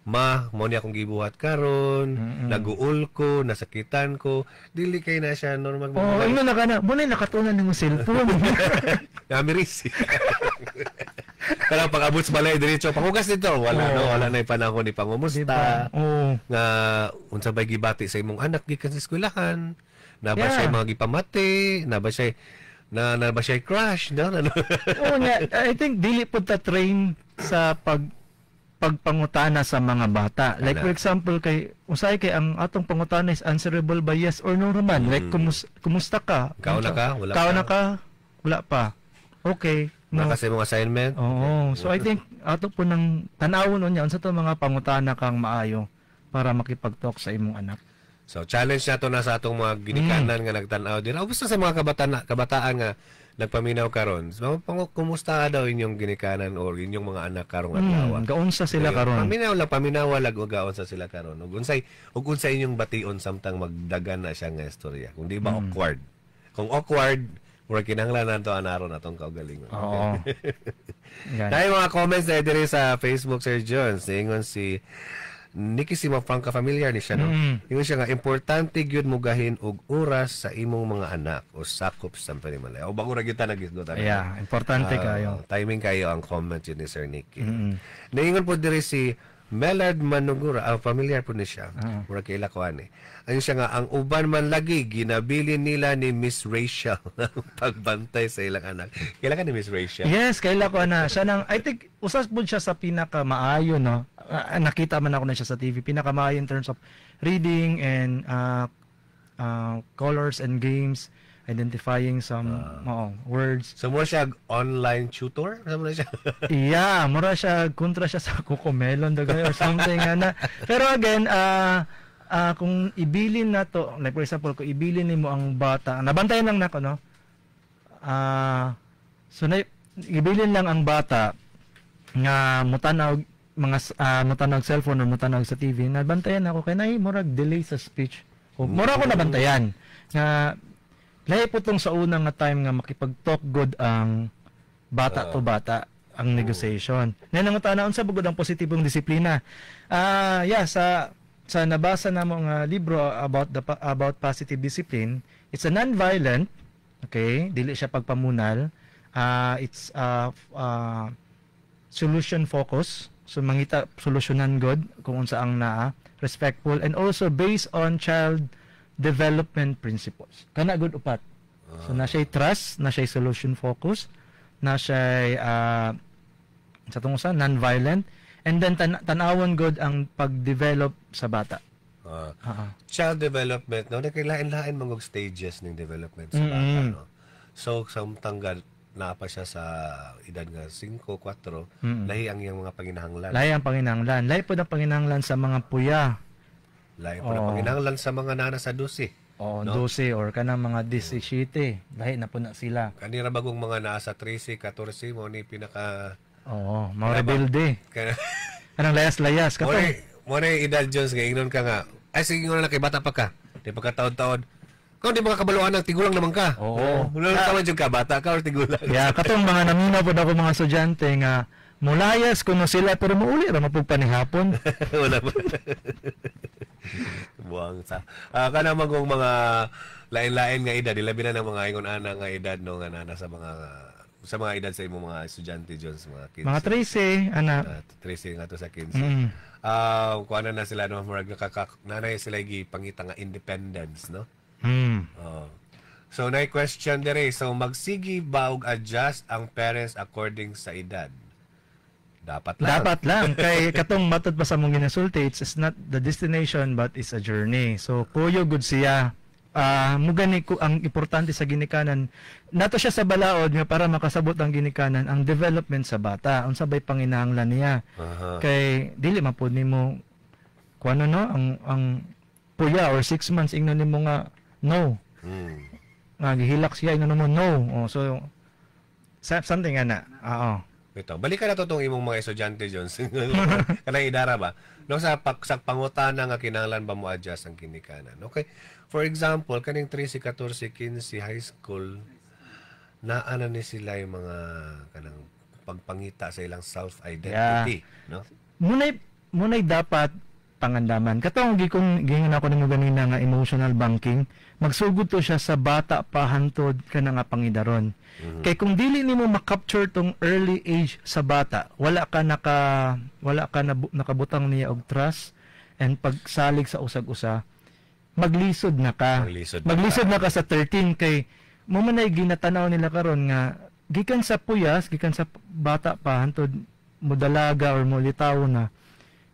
Ma, mo ni akong gibuhat karon, naguol ko, nasakitan ko. Dili kay na siya normal. Oh, ino na kana. Muna nakatunan nimo cellphone. Namirisi. Pero pag abot sa balay diretso panghugas dito, wala no, wala na panahon ni pangumusta. Diba? Oo. Nga unsa bay gibati sa imong anak gikan sa eskwelahan? Na ba Yeah. siya mga gipamati? Na ba siya na ba siya crush? No, no, no. Oo nga, I think dili po ta train sa pagpangutana sa mga bata. Like Ana. for example kay usay kay ang atong pangutana is answerable by yes or no raman. Like kumusta ka? Kao na ka? Wala Kao pa? na ka? Wala pa. Okay. No. Na kasi mong assignment. Oo. So I think ato po ng tan-awon unya unsa to mga pangutana kang maayo para makipag-talk sa imong anak. So challenge na to na sa atong mga ginikanan nga nagtan-aw din. O basta sa mga kabataan nga nagpaminaw karon. So, kumusta daw inyong ginikanan or inyong mga anak karong adlaw? Gaunsa sila Ayun, karon. Paminaw lang, paminaw lag og gaon sa sila karon. Ug unsay inyong bation samtang magdagan na siya nga istorya. Kung di ba awkward. Kung awkward, murag kinahanglan nato anaron atong kaugalingon. Oo. Yan. Dahil mga comments na diri sa Facebook, Sir Jones. Ingon si Nikki Simafranca, familiar ni siya, no? Ingon siya nga importante gyud mugahin og oras sa imong mga anak o sakop sa panimalay. O bago ra gyud ta nagisgot. Yeah, importante kayo. Timing kayo ang comment yun ni Sir Nicky. Naingon po diri si Mellard Manugura, familiar po ni siya. Mura kaila ko ani. Ayun siya nga, ang uban man lagi, ginabilin nila ni Miss Rachel ang pagbantay sa ilang anak. Kaila ka ni Miss Rachel? Yes, kaila ko na. Siya nang, I think, usas po siya sa pinakamaayo, no? Nakita man ako na siya sa TV. Pinakamaayo in terms of reading and colors and games, identifying some words. So, more siya online tutor? Sa mo na siya? Yeah, mura siya, kontra siya sa Cocomelon dagay or something ana. Pero again, kung ibilin na to, like for example, kung ibilin nimo ang bata, nabantayan lang nako, no? So na, ibilin lang ang bata nga mutanaw mga mutanaw cellphone or mutanaw sa TV, nabantayan ako kay nay murag delay sa speech. O, mura ako nabantayan nga lahi po tong sa unang nga time nga makipag-talk good ang bata to bata ang negotiation. Ngayon nangutana unsa ba gud ang positibong disiplina? Yeah, sa nabasa namo nga libro about positive discipline, it's a non-violent, okay? Dili siya pagpamunal. It's solution focus. So mangita solusyonan god kung unsa ang naa, respectful and also based on child development principles. Kana good upat. So na siya trust, na siya solution focus, na siya sa tungod sa non-violent and then tan-awon good ang pag-develop sa bata. Child development, no? Nagkailain-lain mga stages ng development sa bata, no? So, samtang naa pa siya sa edad nga 5, 4, lahi ang iyang mga panginahanglan. Lahi ang panginahanglan. Lahi po ang panginahanglan sa mga puya. Lahi po ang panginahanglan sa mga nana sa 12. O, No? 12 or kanang mga 17. Lahi na po na sila. Kanira bagong mga naa sa 13, 14, mo ni pinaka Oo, mga rebelde. Kanang layas-layas. Mo Katong, ni mo ni edad Jones nga ingnon ka nga. Ay sige ingnon na kay bata pa ka. Di pa ka taon-taon. Kung di ba kabaluan ng tigulang naman ka. Oo. Wala na tawad yung ka, bata ka or tigulang. Yeah, katong mga naminaw po ako mga estudyante nga mulayas kuno sila pero muuli ra mapug panihapon. Wala ba? Buwang sa. Kana magong mga lain-lain nga edad, ilabi na ng mga ingon ana nga edad no nga nana sa mga edad sa imong mga estudyante Jones, mga kids. Mga 13, ana. 13 nga to sa 15. Kuha na na sila no, murag nakaka nanay sila gipangita nga independence, no? Oh. So nay question dire, so magsigi ba og adjust ang parents according sa edad? Dapat lang. Dapat lang kay katong matod pa sa mong ginasulti, it's not the destination but it's a journey. So kuyo gud siya. Mo gani ko ang importante sa ginikanan nato siya sa balaod nga para makasabot ang ginikanan ang development sa bata, unsa bay panginahanglan niya. Kay dili man pud nimo kuano, no, ang puya or 6 months ingnon nimo nga no, nga gihilak siya, ingnon mo no. Oh, so something ana, oo. Ito, balikan na to tong imong mga estudyante, Jones. Kanang idara ba? No, sa pangutana nga kinahanglan ba mo adjust ang ginikanan. Okay. For example, kaning 13, 14, 15 high school, naa na ni sila yung mga kanang pagpangita sa ilang self-identity, no? Munay dapat pangandaman. Katong gikong gingon ako nimo ganina nga emotional banking, magsugod to siya sa bata pa hantod kana nga pangidaron. Kay kung dili nimo ma-capture tong early age sa bata, wala ka na, nakabutang niya og trust and pagsalig sa usag-usa, maglisod na ka. Maglisod na Maglisod ka. na ka sa 13 kay mo man ay ginatanaw nila karon nga gikan sa puyas, gikan sa bata pa hantod mo dalaga or mo litaw na,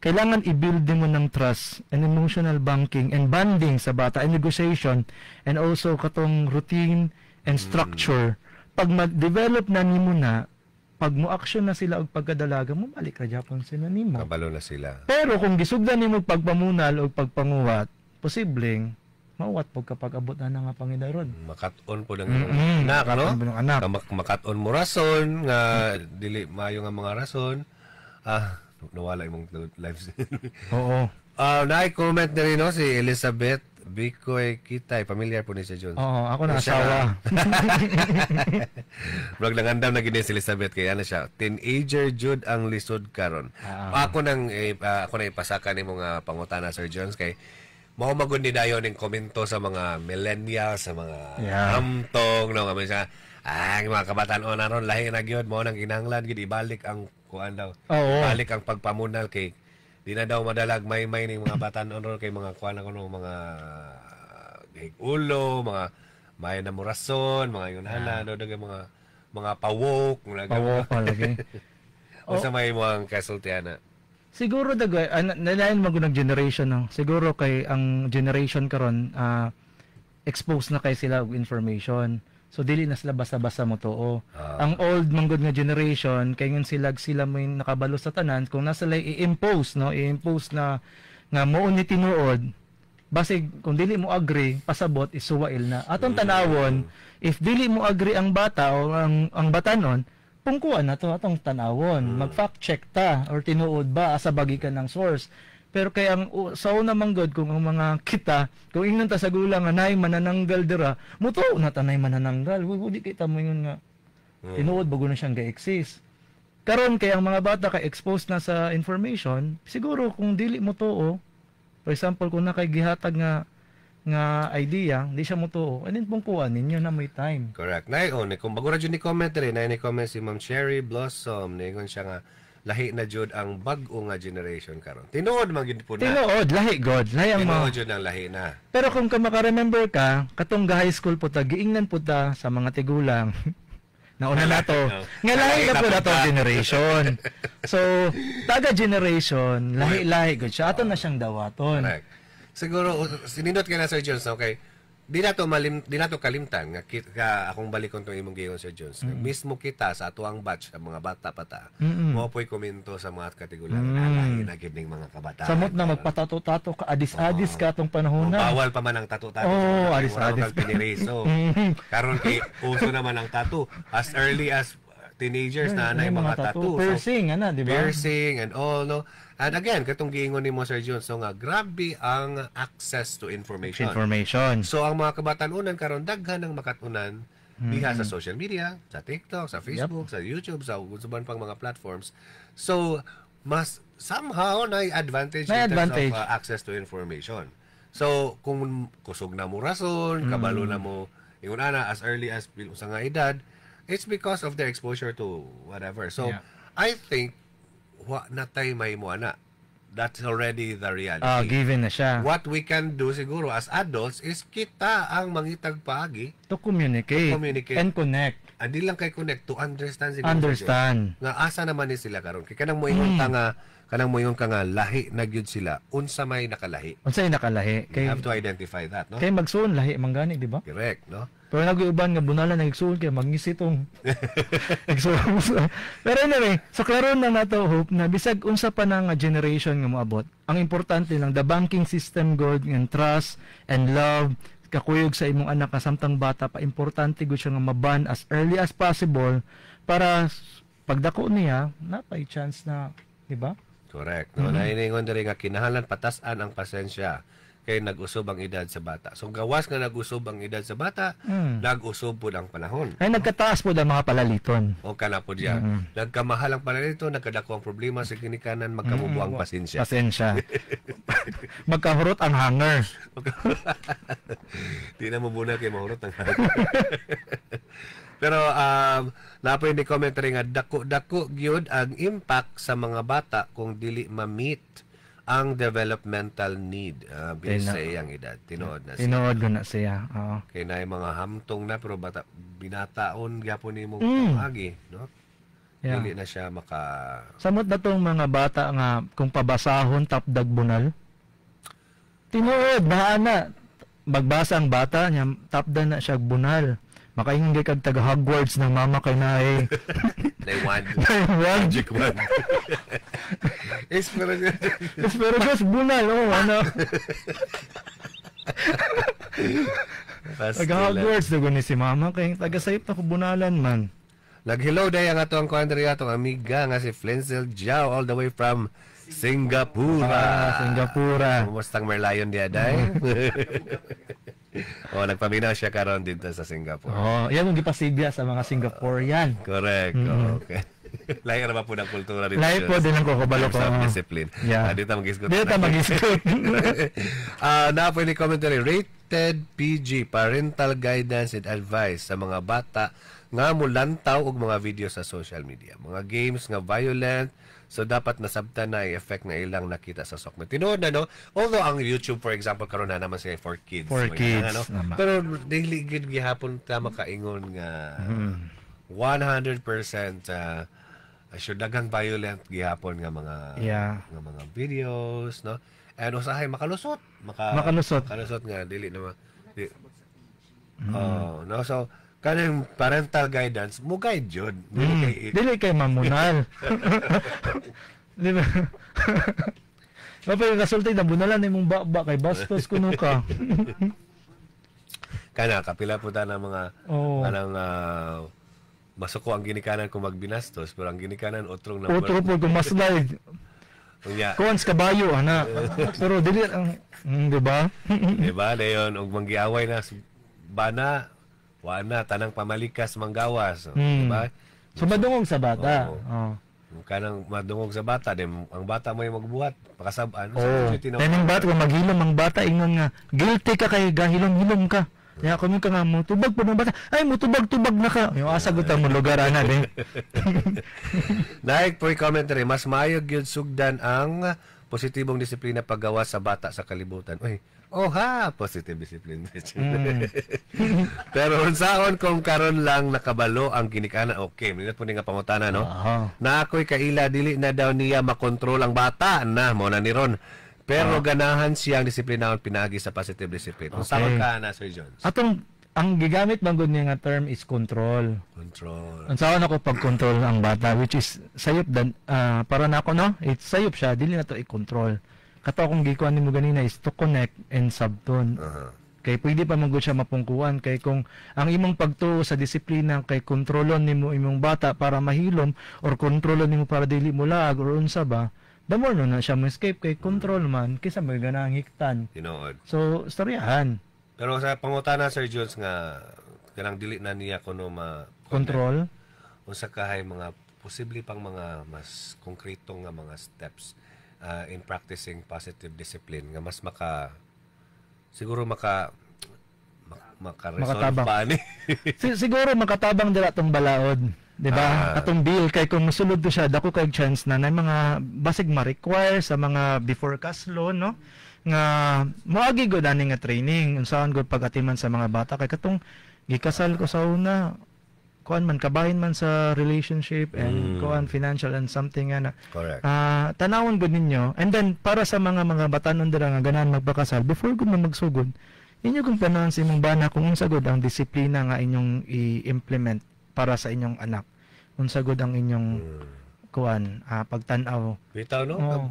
kailangan i-build mo ng trust and emotional banking and bonding sa bata and negotiation and also katong routine and structure. Pag mag-develop na nimo na, pag mo action na sila og pagkadalaga mo, balik ra gyapon sila nimo. Kabalo na sila. Pero kung gisugdan nimo pagpamunal o pagpanguwat, posibleng mauwat po kapag abot na nga pangidaron. Makat-on po ng anak, no? Makat-on po ng anak. Makat-on mo rason nga dili maayo nga mga rason. Nawala imong live. Oo. Naay comment na rin, no, si Elizabeth. Bikoy Kitay, familiar po ni si Jones. Oo, ako na Siya asawa. Murag nangandam na gini si Elizabeth kay ano siya, teenager jud ang lisod karon. Ako na ipasaka nimo nga pangutana, Sir Jones, kay mao magud ni dayon ning komento sa mga millennials, sa mga hamtong, no, nga siya ang mga kabataan on aron lahi na gyud mao nang kinahanglan gid ibalik ang kuan daw. Ibalik ang pagpamunal kay di na daw madalag may-may ning mga batan on ron kay mga kuan ako no, mga ulo, mga may na mo rason, mga yun hana, no, daga mga pawok, mga Pawok pa lagi. Unsa may imong kasultian na? Siguro dagway nalain magunag generation, no. Siguro kay ang generation karon exposed na kay sila og information. So dili na sila basta-basta mo tuo. Ang old manggod nga generation kay ngan sila sila mo yung nakabalo sa tanan kung nasa lay i-impose, no, i-impose na nga mo ni tinuod, basig kung dili mo agree pasabot isuwail na. Atong tanawon, if dili mo agree ang bata o ang batanon, pungkuan na to atong tanawon, mag-fact check ta or tinuod ba, asa bagi ka ng source. Pero kay ang sa una man god, kung ang mga kita, kung ingnon ta sa gulang nga naay manananggal dira, mutuo na tanay manananggal. Di kita mo ingon nga tinuod bago na siyang ga-exist. Karon kay ang mga bata kay exposed na sa information, siguro kung dili mo tuo, for example kung na kay gihatag nga nga idea, di siya mutuo, and then pungkuan ninyo na may time. Correct. Nay, oh, ni kung bago ra jud ni comment rin, nay ni comment si Ma'am Cherry Blossom, ningon siya nga lahi na jud ang bag-o nga generation karon. Tinuod man gid po na. Tinuod, lahi god, lahi ang mga Tinuod jud ang lahi na. Pero kung ka maka-remember ka, katong ga high school po ta, giingnan po ta sa mga tigulang. Nauna na to. Nga lahi na po na to generation. So, taga generation, lahi-lahi gud siya. Ato na siyang dawaton. Correct. Siguro sinindot kay na Sir Jones, okay. Di nato kalimtan nga akong balikon tong imong giingon, Sir Jones. Nga mismo kita sa atuang batch sa mga bata pa ta. Mao po'y komento sa mga katigulangan. Lahi na gid ning mga kabataan. Samot na magpatato-tato ka, adis-adis ka atong panahon na. Bawal pa man ang tattoo-tattoo. Oo, Wala adis-adis. kang piniriso. Karon kay uso naman ang tattoo as early as teenagers na Ay, na mga tattoo. So, Piercing, ana, di ba? piercing and all, no? And again, katong giingon nimo, Sir Jones, so nga grabe ang access to information. Information. So ang mga kabatanunan karon daghan ang makatunan diha sa social media, sa TikTok, sa Facebook, sa YouTube, sa uban pang mga platforms. So mas somehow na advantage May in terms advantage. of access to information. So kung kusog na mo rason, kabalo na mo ingon ana as early as usa nga edad, it's because of their exposure to whatever. So I think wa na tay may mo ana. That's already the reality. Given na siya. What we can do siguro as adults is kita ang mangitag paagi To communicate. To communicate. And connect. Andi lang kay connect, to understand siguro. Understand. Nga asa naman ni sila karon kay kanang moingon ta nga kanang moingon ka nga lahi na gyud sila, unsa may nakalahi? Unsay nakalahi? You Kay, have to identify that, no? kay magsuon lahi man gani, di ba? Correct, no? Pero nag-uban nga bunalan nagsuon kay mangisitong. Nagsuon. Pero anyway, so klaro na nato, Hope, na bisag unsa pa na nga generation nga moabot. Ang importante lang the banking system good and trust and love kakuyog sa imong anak kasamtang bata pa, importante gud siya nga maban as early as possible para pagdako niya napay chance na, di ba? Correct. No, mm-hmm. Diri nga kinahanglan patas-an ang pasensya kay nag-usob ang edad sa bata. So gawas nga nag-usob ang edad sa bata, nag-usob pud ang panahon. Ay nagkataas po ang mga palaliton. O kana po diya. Nagkamahal ang panalito, nagkadako ang problema sa ginikanan, magkamubo ang pasensya. Pasensya. Magkahurot ang hanger. Di na mo muna kay mahurot ang Pero napoy ni commentary nga dako-dako gyud ang impact sa mga bata kung dili ma-meet ang developmental need bilis sa iyang edad. Tinuod na siya. Tinuod ko na siya. Oo. Kay naay mga hamtong na pero bata binataon gyapon nimong agi, no? Yeah. Dili na siya maka Samot na tong mga bata nga kung pabasahon tapdag bunal. Tinuod baha na magbasa ang bata niya tapdan na siya bunal. Makaingon gyud kag taga Hogwarts ng mama kay naay. Naiwan. Wag. Magic wand. Espero Pero Diyos bunal oh ano. Taga Hogwarts dugo ni si mama kay taga sayop na ko bunalan man. Nag-hello day ang ato ang kuan diri, atong amiga nga si Flenzel Jao all the way from Singapura. Ah, Singapura. Kumusta ang Merlion diya, day? Oh, nagpaminaw siya karon dito sa Singapore. Oh, yan ang gipasigya sa mga Singaporean. Correct. Oh, okay. Lahi ra ba po ng kultura dito? Lahi po din ang kokobalo ko. Terms of discipline. Yeah. Ah, dito mag-isgot. Dito ta mag-isgot. Na po ni commentary, rated PG, parental guidance and advice sa mga bata nga mulantaw og mga video sa social media. Mga games nga violent, so dapat nasabtan na ang effect nga ilang nakita sa sokmed. Tinuod na, no? Although ang YouTube, for example, karon na naman siya for kids. For Mga kids, ano, tama. pero dili gid gihapon ta makaingon nga 100% sure daghang violent gihapon nga mga nga mga videos, no? And usahay makalusot, Makalusot. Makalusot nga dili na di, Oh, no, so kanang parental guidance mo guide jud. Dili kay Dili kay mamunal. Di ba? Mapay kasulti na bunalan imong baba kay bastos kuno ka. Kana kapila po ta ng mga kanang masuko ang ginikanan kung magbinastos, pero ang ginikanan otrong number. Otro po kung maslide. Unya, Kuan sa kabayo ana. Pero dili ang di ba? diba? Dayon og manggiaway na bana, wa na tanang pamalikas manggawas, diba? So madungog sa bata. Oo. Oh. Kanang madungog sa bata, then ang bata mo yung magbuhat, pakasab-an. Oo. Taning bata kung maghilom ang bata ingon nga guilty ka kay gahilom-hilom ka. Ya kung ka nga mutubag po ng bata, ay mutubag-tubag na ka. Yung asa gud ta mo lugar ana de. Naik po yung commentary, mas maayo gyud sugdan ang positibong disiplina paggawa sa bata sa kalibutan. Uy, oh ha, positive discipline. Pero unsaon kung karon lang nakabalo ang ginikanan. Okay, minat po ni nga pangutana, no? Na ako'y kaila, dili na daw niya makontrol ang bata. Na, mo na ni Ron. Pero ganahan siyang disiplinahon pinaagi sa positive discipline. Unsaon ka na, Sir Jones? Atong ang gigamit man gud niya nga term is control. Control. Unsaon ako pag-control ang bata, which is sayop dan para na ako, no? It's sayop siya, dili na to i-control. Kato akong gikuan nimo ganina is to connect and subtone. Kay pwede pa man gud siya mapungkuan kay kung ang imong pagtuo sa disiplina kay kontrolon nimo imong bata para mahilom or kontrolon nimo para dili mo laag or unsa ba, the more no na siya mo escape kay control man kaysa may hiktan. Tinuod. So, storyahan. Pero sa pangutana, Sir Jones, nga kanang dili na niya kuno ma Control. Unsa kahay mga posible pang mga mas konkreto nga mga steps in practicing positive discipline nga mas maka siguro maka maka-resolve Makatabang. pa ni. Siguro makatabang dira tong balaod, di ba? Atong bill kay kung mosulod to siya dako kay chance na mga basig ma-require sa mga before cash loan, no? Nga moagi gud ani nga training unsaon gud pag-atiman sa mga bata kay katong gikasal ko sa una kuan man kabahin man sa relationship and kuan financial and something nga na. Correct. Tanawon gud ninyo, and then para sa mga batanon dira nga ganahan magpakasal before gud mo magsugod, inyo kung panahon sa imong bana kung unsa gud ang disiplina nga inyong i-implement para sa inyong anak, unsa gud ang inyong kuan pagtan-aw. Bitaw, no? Oo.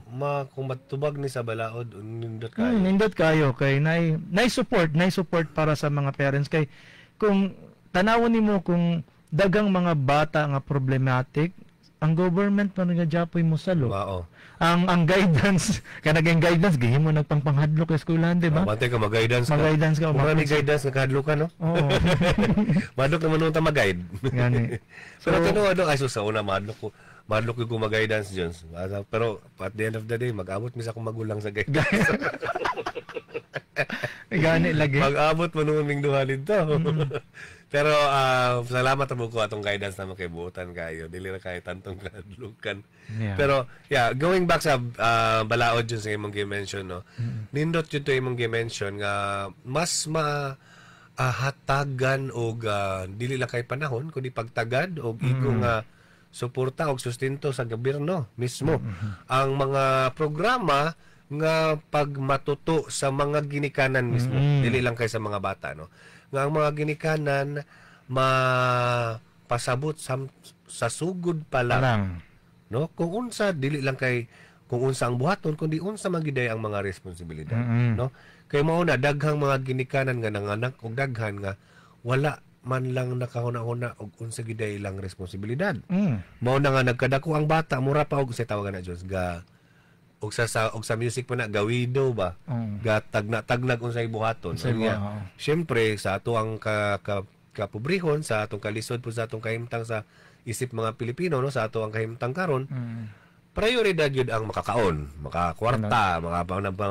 Kung matubag ni sa balaod, nindot kayo. Nindot kayo kay nay support, nay support para sa mga parents kay kung tanawon nimo kung dagang mga bata nga problematic, ang government man nga japoy mo salo. Mao. Ang guidance, kanang guidance gihimo nagpangpanghadlok sa eskwelahan, di ba? Bantay ka mag-guidance ka. Mag-guidance ka, Kung may mag- guidance nga kahadlok ka, no? Oo. Madlok naman nung ta mag-guide. Gani. Pero tinuod, no? Ay, sus, sa una madlok ko. Madlok ko mag-guidance, Jones. Pero at the end of the day, mag-abot misa akong magulang sa guidance. Gani lagi. Mag-abot mo nung ming duha dito. Pero salamat mo ko atong guidance naman kay buotan kayo. Dili ra kayo tantong kahadlukan. Yeah. Pero yeah, going back sa balaod yun sa imong gi-mention, no. Nindot yun to imong gi-mention nga mas ma hatagan og dili lang kay panahon kundi pagtagad og igo nga suporta og sustento sa gobyerno mismo. Ang mga programa nga pagmatuto sa mga ginikanan mismo, dili lang kay sa mga bata, no. Nga ang mga ginikanan mapasabot sa sugod pa lang, Parang. no, kung unsa dili lang kay kung unsa ang buhaton kundi unsa man gyud ang mga responsibilidad, no. Kay mao na daghang mga ginikanan nga nanganak og daghan nga wala man lang nakahuna-huna og unsa gyud ilang responsibilidad. Mao na nga nagkadako ang bata, mura pa og sa tawagan na Jones ga Og sa music po na gawido ba. Gatagna-tagnag unsay buhaton. Unsay Unya, buha, oo. syempre sa ato ang ka, ka kapobrehon, sa atong kalisod po, sa atong kahimtang sa isip mga Pilipino, no, sa ato ang kahimtang karon, prioridad yun ang makakaon, makakwarta,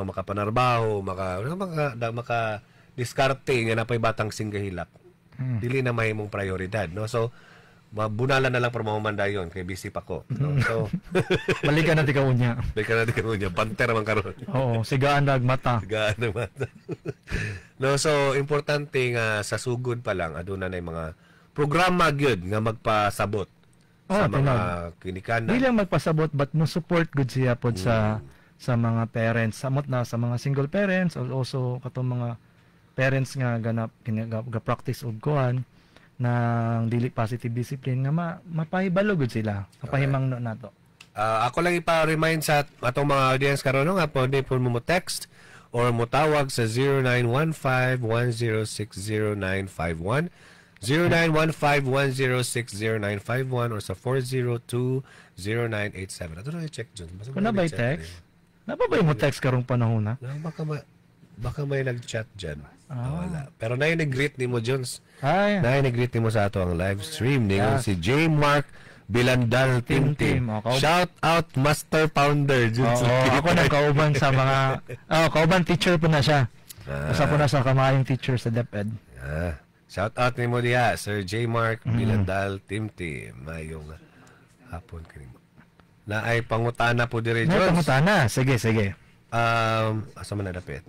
makapanarbaho, maka maka, da, maka diskarte nga napay batang singgahilak. Dili na mahimong prioridad, no? So mabunalan na lang para mahuman dayon kay busy pa ko, no? So Balikan natin ka unya. balikan natin karon, panter man karon. Oo, sigaan rag mata. Sigaan ng mata. No, so importante nga sa sugod pa lang aduna na yung mga programa gyud nga magpasabot sa mga ginikanan. Di lang magpasabot but mo support gud siya pod sa mga parents, samot na sa mga single parents or also katong mga parents nga ganap ga practice og kuan ng dili positive discipline nga mapahibalo gud sila, mapahimangno nato. Ah, ako lang ipa-remind sa atong mga audience karon, no, nga pwede po mo text or mo tawag sa 0915-1060951, 0915-1060951 or sa 402-0987. Ato na i-check dyan. Basta Kung na ba i-check text? Na ba mo text karong panahon na? Na, baka may nag-chat dyan. Ah, wala. Pero na nag-greet ni mo, Jones. Ay, Na nag-greet ni mo sa ato ang live stream. Ningon si J. Mark Bilandal Team Team Team. Team. Oh, Shout out Master Pounder. Jones. Oo, ako nang kauban sa mga, oh, kauban teacher po na siya. Usa po na sa kamayong teacher sa DepEd. Ah, shout out ni mo diha, Sir J. Mark Bilandal Team Team. Mayong hapon kanimo. Na ay pangutana po dire, May Jones. pangutana. Sige, sige. Asa man na dapit?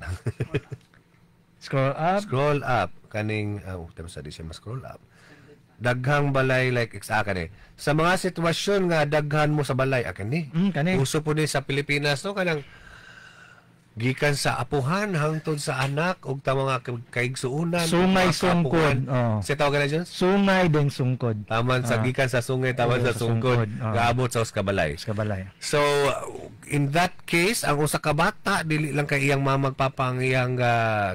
Scroll up. Scroll up kaning uh, sa di siya ma-scroll up. Daghang balay like ex kani. Sa mga sitwasyon nga daghan mo sa balay, kani. Kani. Uso po ni sa Pilipinas, no, kanang gikan sa apuhan hangtod sa anak ug ta mga kaigsuonan, Sungay mga kaapuhan. sungkod, oo. Sa tawag na, Jones? Sungay din sungkod. Taman sa gikan sa sungay, taman Oo, sa sa sungkod, sungkod, oo. gaabot sa usa ka balay. Sa balay. So, in that case, ang usa ka bata dili lang kay iyang mama, papa ang iyang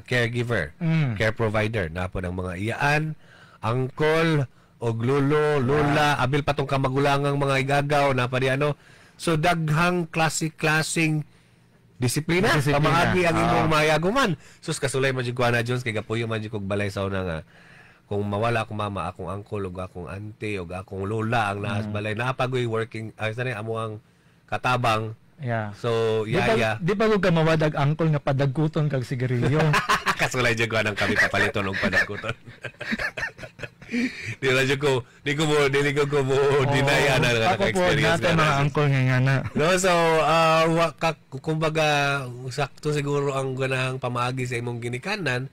caregiver, care provider. Napo ng mga iyaan, angkol, og lulo, lola, abil pa tong kamagulangang mga igagaw, napa di ano. So, daghang klase-klaseng disiplina. Disiplina. Pamaagi ang imong mayaguman. Sus, kasulay man jud ko ana, Jones, kay gapuyo man jud kog balay sa una nga kung mawala akong mama, akong angkol ug akong auntie ug akong lola ang naas balay. Naapagoy working ay sa amo ang katabang. So, Di pa, yaya. di pa gud ka mawadag angkol nga padagkuton kag sigarilyo. Kasulay jud ko anang kami papaliton og padagkuton. Di ra jud ko, di ko mo, dili ko mo deny ana nga Ako po, naka-experience nato nga mga na. angkol nga na. No, so kumbaga sakto siguro ang ganahang pamaagi sa imong ginikanan.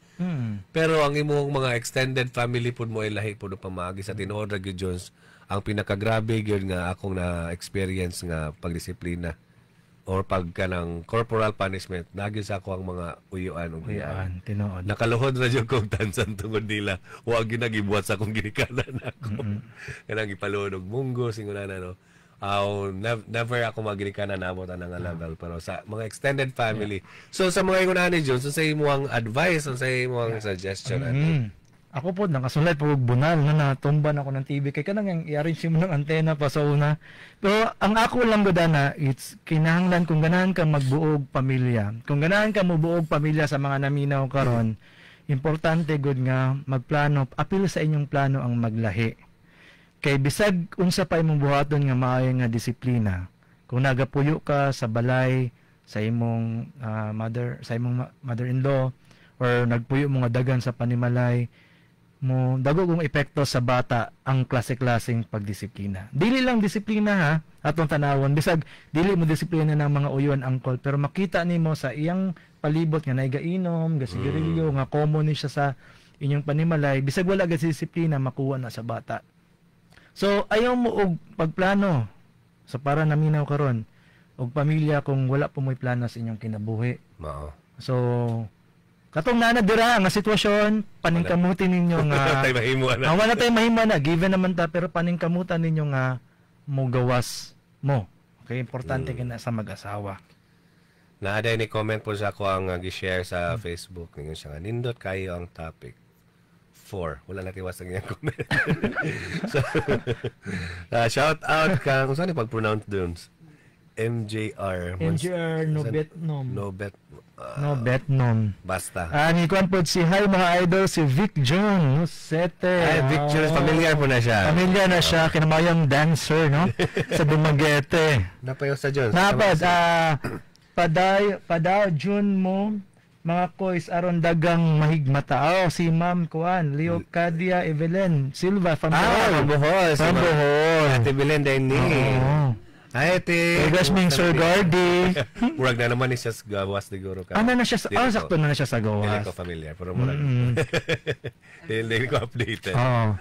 Pero ang imong mga extended family pud mo ay lahi pud og pamaagi sa tinuod ra gyud, Jones. Ang pinakagrabe gyud nga akong na experience nga pagdisiplina or pagka ng corporal punishment nagi sa ako ang mga uyuan ug iyaan. Uyuan, tinuod. Nakaluhod ra jud kog tansan tungod nila. Wa gyud nagibuhat sa akong ginikanan ako. Kanang gipaluhod og munggo singon ana, no. Aw, never ako maginikanan nabot ana nga level pero sa mga extended family. So sa mga ingon ani, Jones, sa imong advice, sa imong suggestion ani? Ako po, nakasulay po og bunal na natumban ako ng TV kay kanang ang i-arrange mo ng antena pa sa una. Pero ang ako lang gud ana, it's kinahanglan kung ganahan ka magbuog pamilya. Kung ganahan ka mobuog pamilya sa mga naminaw karon, importante gud nga magplano, apil sa inyong plano ang maglahi. Kay bisag unsa pa imong buhaton nga maayo nga disiplina, kung nagapuyo ka sa balay sa imong mother, sa imong mother-in-law or nagpuyo mo nga dagan sa panimalay mo, dago kong epekto sa bata ang klase-klaseng pagdisiplina. Dili lang disiplina ha, atong tanawon bisag dili mo disiplina ng mga uyuan angkol pero makita nimo sa iyang palibot nga naigainom, gasigarilyo, nga common ni siya sa inyong panimalay, bisag wala ga disiplina makuha na sa bata. So ayaw mo og pagplano sa para naminaw karon og pamilya kung wala po mo'y plano sa inyong kinabuhi. Mao. So katong nana dira nga sitwasyon, paningkamutin ninyo nga Wala tay mahimo ana. Ah, wala tay mahimo na given naman ta pero paningkamutan ninyo nga mogawas mo. Okay, importante kina sa mag-asawa. Naaday ni comment po sa ako ang gi-share sa Facebook. Ningon siya nga, nindot kayo ang topic. 4. Wala na tiwas ang iyang comment. So, shout out kang, kung saan yung pag-pronounce dun? MJR. MJR Nobetnom. Nobet. Nobetnom. Basta. Ni kuan pod si hi mga idol si Vic John Nusete. Ay, Vic John, familiar po na siya. Familiar na siya, kinamayang dancer, no? Sa Dumaguete. Napayo sa Jones. Napad, paday, padaw, June mo, mga koys, aron dagang mahigmata. Oh, si Ma'am Kuan, Leocadia Evelyn Silva from Bohol. Bohol. Si From Ma'am Bohol. Ate Belen Denny. Oo. Hi, Ate. Hey, guys, ming Sir Gordy. Murag na naman ni siya sa gawas siguro ka. Ano na siya? Sakto na siya sa Dili gawas. ko familiar, pero murag. Dili ko updated. Oo.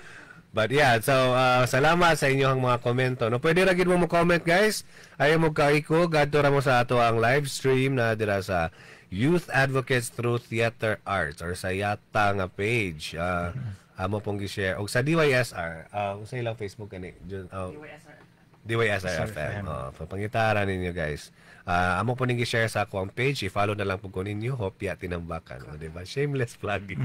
But yeah, so salamat sa inyong mga komento. No, pwede ra gid mo mo-comment guys. Ayaw mo kaiko, gadto ra mo sa ato ang live stream na dira sa Youth Advocates Through Theater Arts or sa Yata nga page. Amo pong gi-share og sa DYSR, unsa ilang Facebook kani? DYSR FM. Oh, pangitara ninyo guys. Amo po ning gi-share sa ako ang page, i-follow na lang po ko ninyo Hopya Tinambakan, o, di ba? Shameless plugging.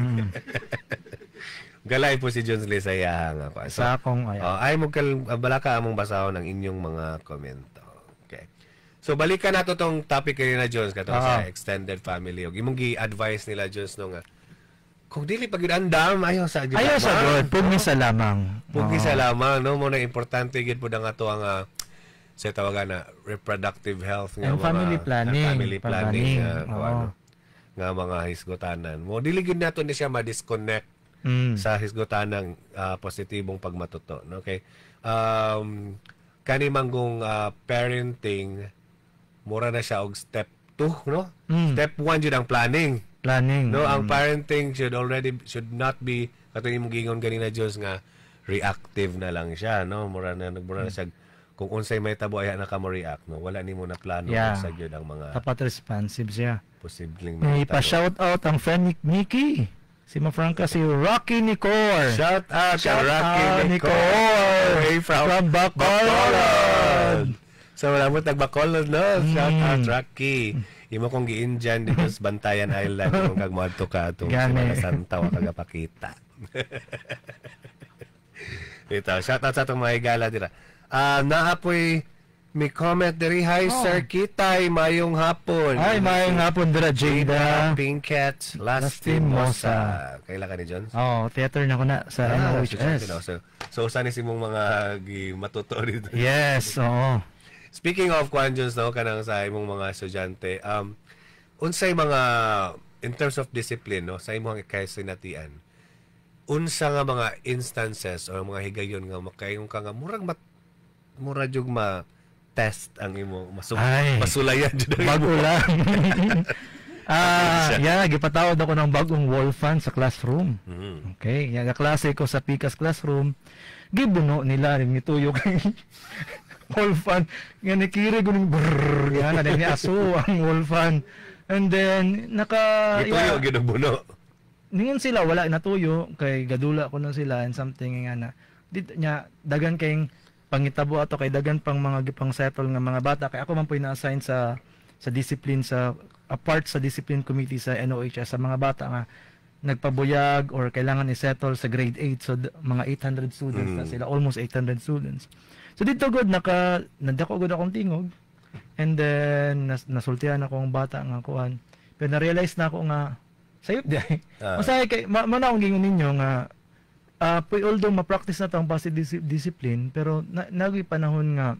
Galay po si Jones Lee sa iyahang ako. So, Sa akong ay. Oh, ay mo balaka among basahon ang inyong mga komento. Okay. So balikan nato tong topic kanina Jones katong sa extended family ug imong gi-advise nila Jones no nga kung dili pa gyud andam ayo sa gyud. Ayaw sa God, pugni sa lamang. Pugni sa lamang no mo na importante gyud pud ang ato ang sa tawagan na reproductive health nga And mga family planning. Family planning, Planning. kung Oo. ano, nga mga hisgotanan. Mo dili gyud nato ni siya ma-disconnect sa hisgotanang positibong pagmatuto, no? Okay. Kani manggong parenting mura na siya og step 2, no? Step 1 jud ang planning. Planning. No, ang parenting should not be katong imong giingon ganina Diyos nga reactive na lang siya, no? Mura na nagmura na siya kung unsay may tabo ay na ka mo react, no? Wala nimo na plano sa gyud ang mga Dapat responsive siya. posibleng May mahitabo. pa-shout out ang friend ni Nikki. Si Ma Franca, si Rocky Nicor. Shout out kay Shout Rocky out, Nicor. Nicor. Way From Bacolod. So wala mo tag Bacolod, no? Shout out Rocky. Imo kong giinjan dito sa Bantayan Island kung kag moadto ka atong Gani. Semana Santa wa kagapakita. Ito, shout out sa atong mga higala dira. Naapoy may comment diri. Hi Sir Kitay, mayong hapon. Ay, maayong hapon dira, Jada. Pinkett Lastimosa. Kaila ka ni Jones? Oh, theater na ko na sa NOHS. So, usa ni simong mga gi matuto dito. Yes, oo. Speaking of Kwan Jones, no, kanang sa imong mga estudyante, unsay mga in terms of discipline, no, sa imong kasinatian, unsa nga mga instances or mga higayon nga makaingon ka nga murag murag jug ma test ang imo Ay. masulayan jud ang Bago imo. lang. Yeah, gipatawad ako ng bagong wall fan sa classroom. Okay, yeah, klase ko sa Pikas classroom. Gibuno nila rin nituyo kay wall fan. Nga nikiri guning brrrr, yan na ni aso ang wall fan. And then naka Gituyo yeah, gyud ang buno. ningon sila wala natuyo kay gadula ko na sila and something nga na dito nya dagan kayong pangitabo ato kay dagan pang mga gipang settle nga mga bata kay ako man po na-assign sa discipline sa apart sa discipline committee sa NOHS sa mga bata nga nagpabuyag or kailangan i-settle sa grade 8, so mga 800 students na sila, almost 800 students. So dito good naka nadako gud akong tingog and then nasultihan ako ang bata nga kuan, pero na-realize na ako nga sayop di ay. Usahay kay ma na akong gingon ninyo nga although ma-practice na to ang positive discipline, pero nagoy panahon nga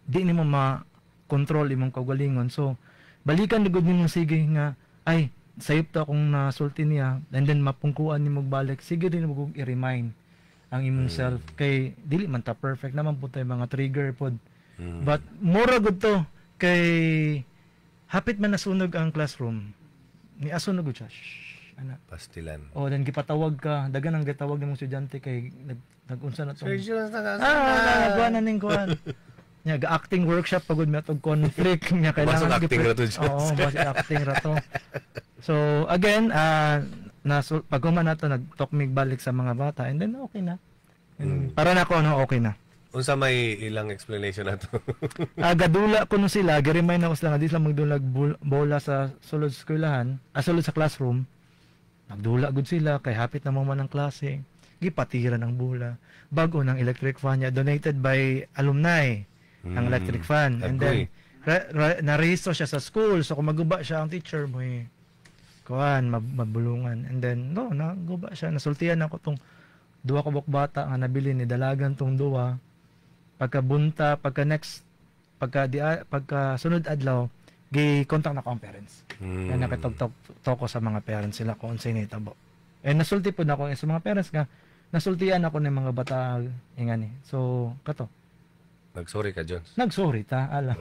di nimo ma-control imong kaugalingon. So balikan gud nimo sige nga ay sayop to akong nasulti niya, and then mapungkuan nimo balik, sige din mo i-remind ang imong self kay dili man ta perfect naman po tayo mga trigger pod. But mura gud to kay hapit man nasunog ang classroom, ni aso na gud siya. Shh, ana. Pastilan. O then gipatawag ka, dagan ang gitawag nimong estudyante kay nagunsa na tong Sir Jones, nagawa na ning kuan. Nya ga-acting workshop pagod mi atog conflict nya kailangan Masok acting ra to, Jones. Oo, masok acting ra to. So again, pag human na to nag-talk mig balik sa mga bata and then okay na. And para na ako ano, okay na. Unsa may ilang explanation nato? Gadula ko no sila, gi-remind ako sila nga di sila magdulag bola sa sulod sa eskwelahan, sulod sa classroom. Nagdula gud sila kay hapit na man ang klase. Gipatira ng bola. Bago ng electric fan niya donated by alumni. Ang electric fan. And then Agoy. Narehisto siya sa school. So kung maguba siya ang teacher mo eh, kuan mabulungan. And then no, naguba siya. Nasultian ako tong duha ka buok bata nga nabili ni dalagan tong duha. Pagkabunta, pagka next, pagka di pagka sunod adlaw, gi-contact na ko ang parents. Kaya nakitog ko sa mga parents sila kung unsay nahitabo. Eh nasulti po na ako sa mga parents nga nasultian ako ng mga bata ingani. So kato, Nag-sorry ka, Jones. nagsorry ta alam.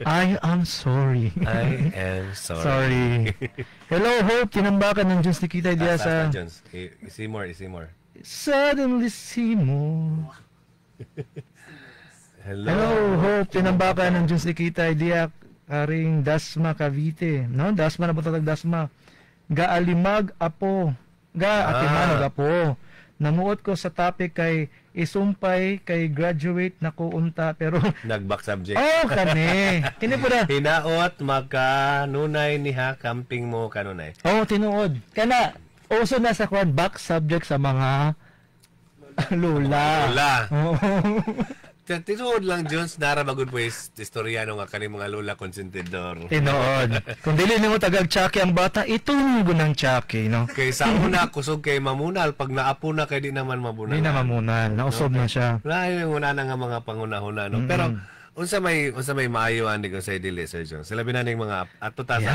I am sorry. I am sorry. Sorry. Hello Hope, tinambakan ng Diyos ni kita diya Asa, sa Jones. I-see more, i-see more. Suddenly see more. Hello. Hello, Hope, tinambakan ng Diyos ni kita diya karing Dasma Cavite. No, Dasma na ba Dasma? Gaalimag apo. Ga atimano gapo. Namuot ko sa topic kay isumpay kay graduate na ko unta pero Nag-back subject. oh kani. Kini po na. Hinaot makanunay niha camping mo kanunay. Oh, tinuod. Kana uso na sa kwan back subject sa mga lola. Lola. Oo. Tinuod lang, Jones, nara magud po is istorya no nga kani mga lola konsentidor. Tinuod. Kung dili nimo tagag Chucky ang bata, itong gunang Chucky, no? Kay sa una kusog kay mamunal pag naapo na kay di naman mabunal. Hindi na mamunal. Nausob na siya. Wala yung una na nga mga pangunahuna no. Pero unsa may maayo ani kung sa dili, Sir Jones. Sila binaning mga ato ta sa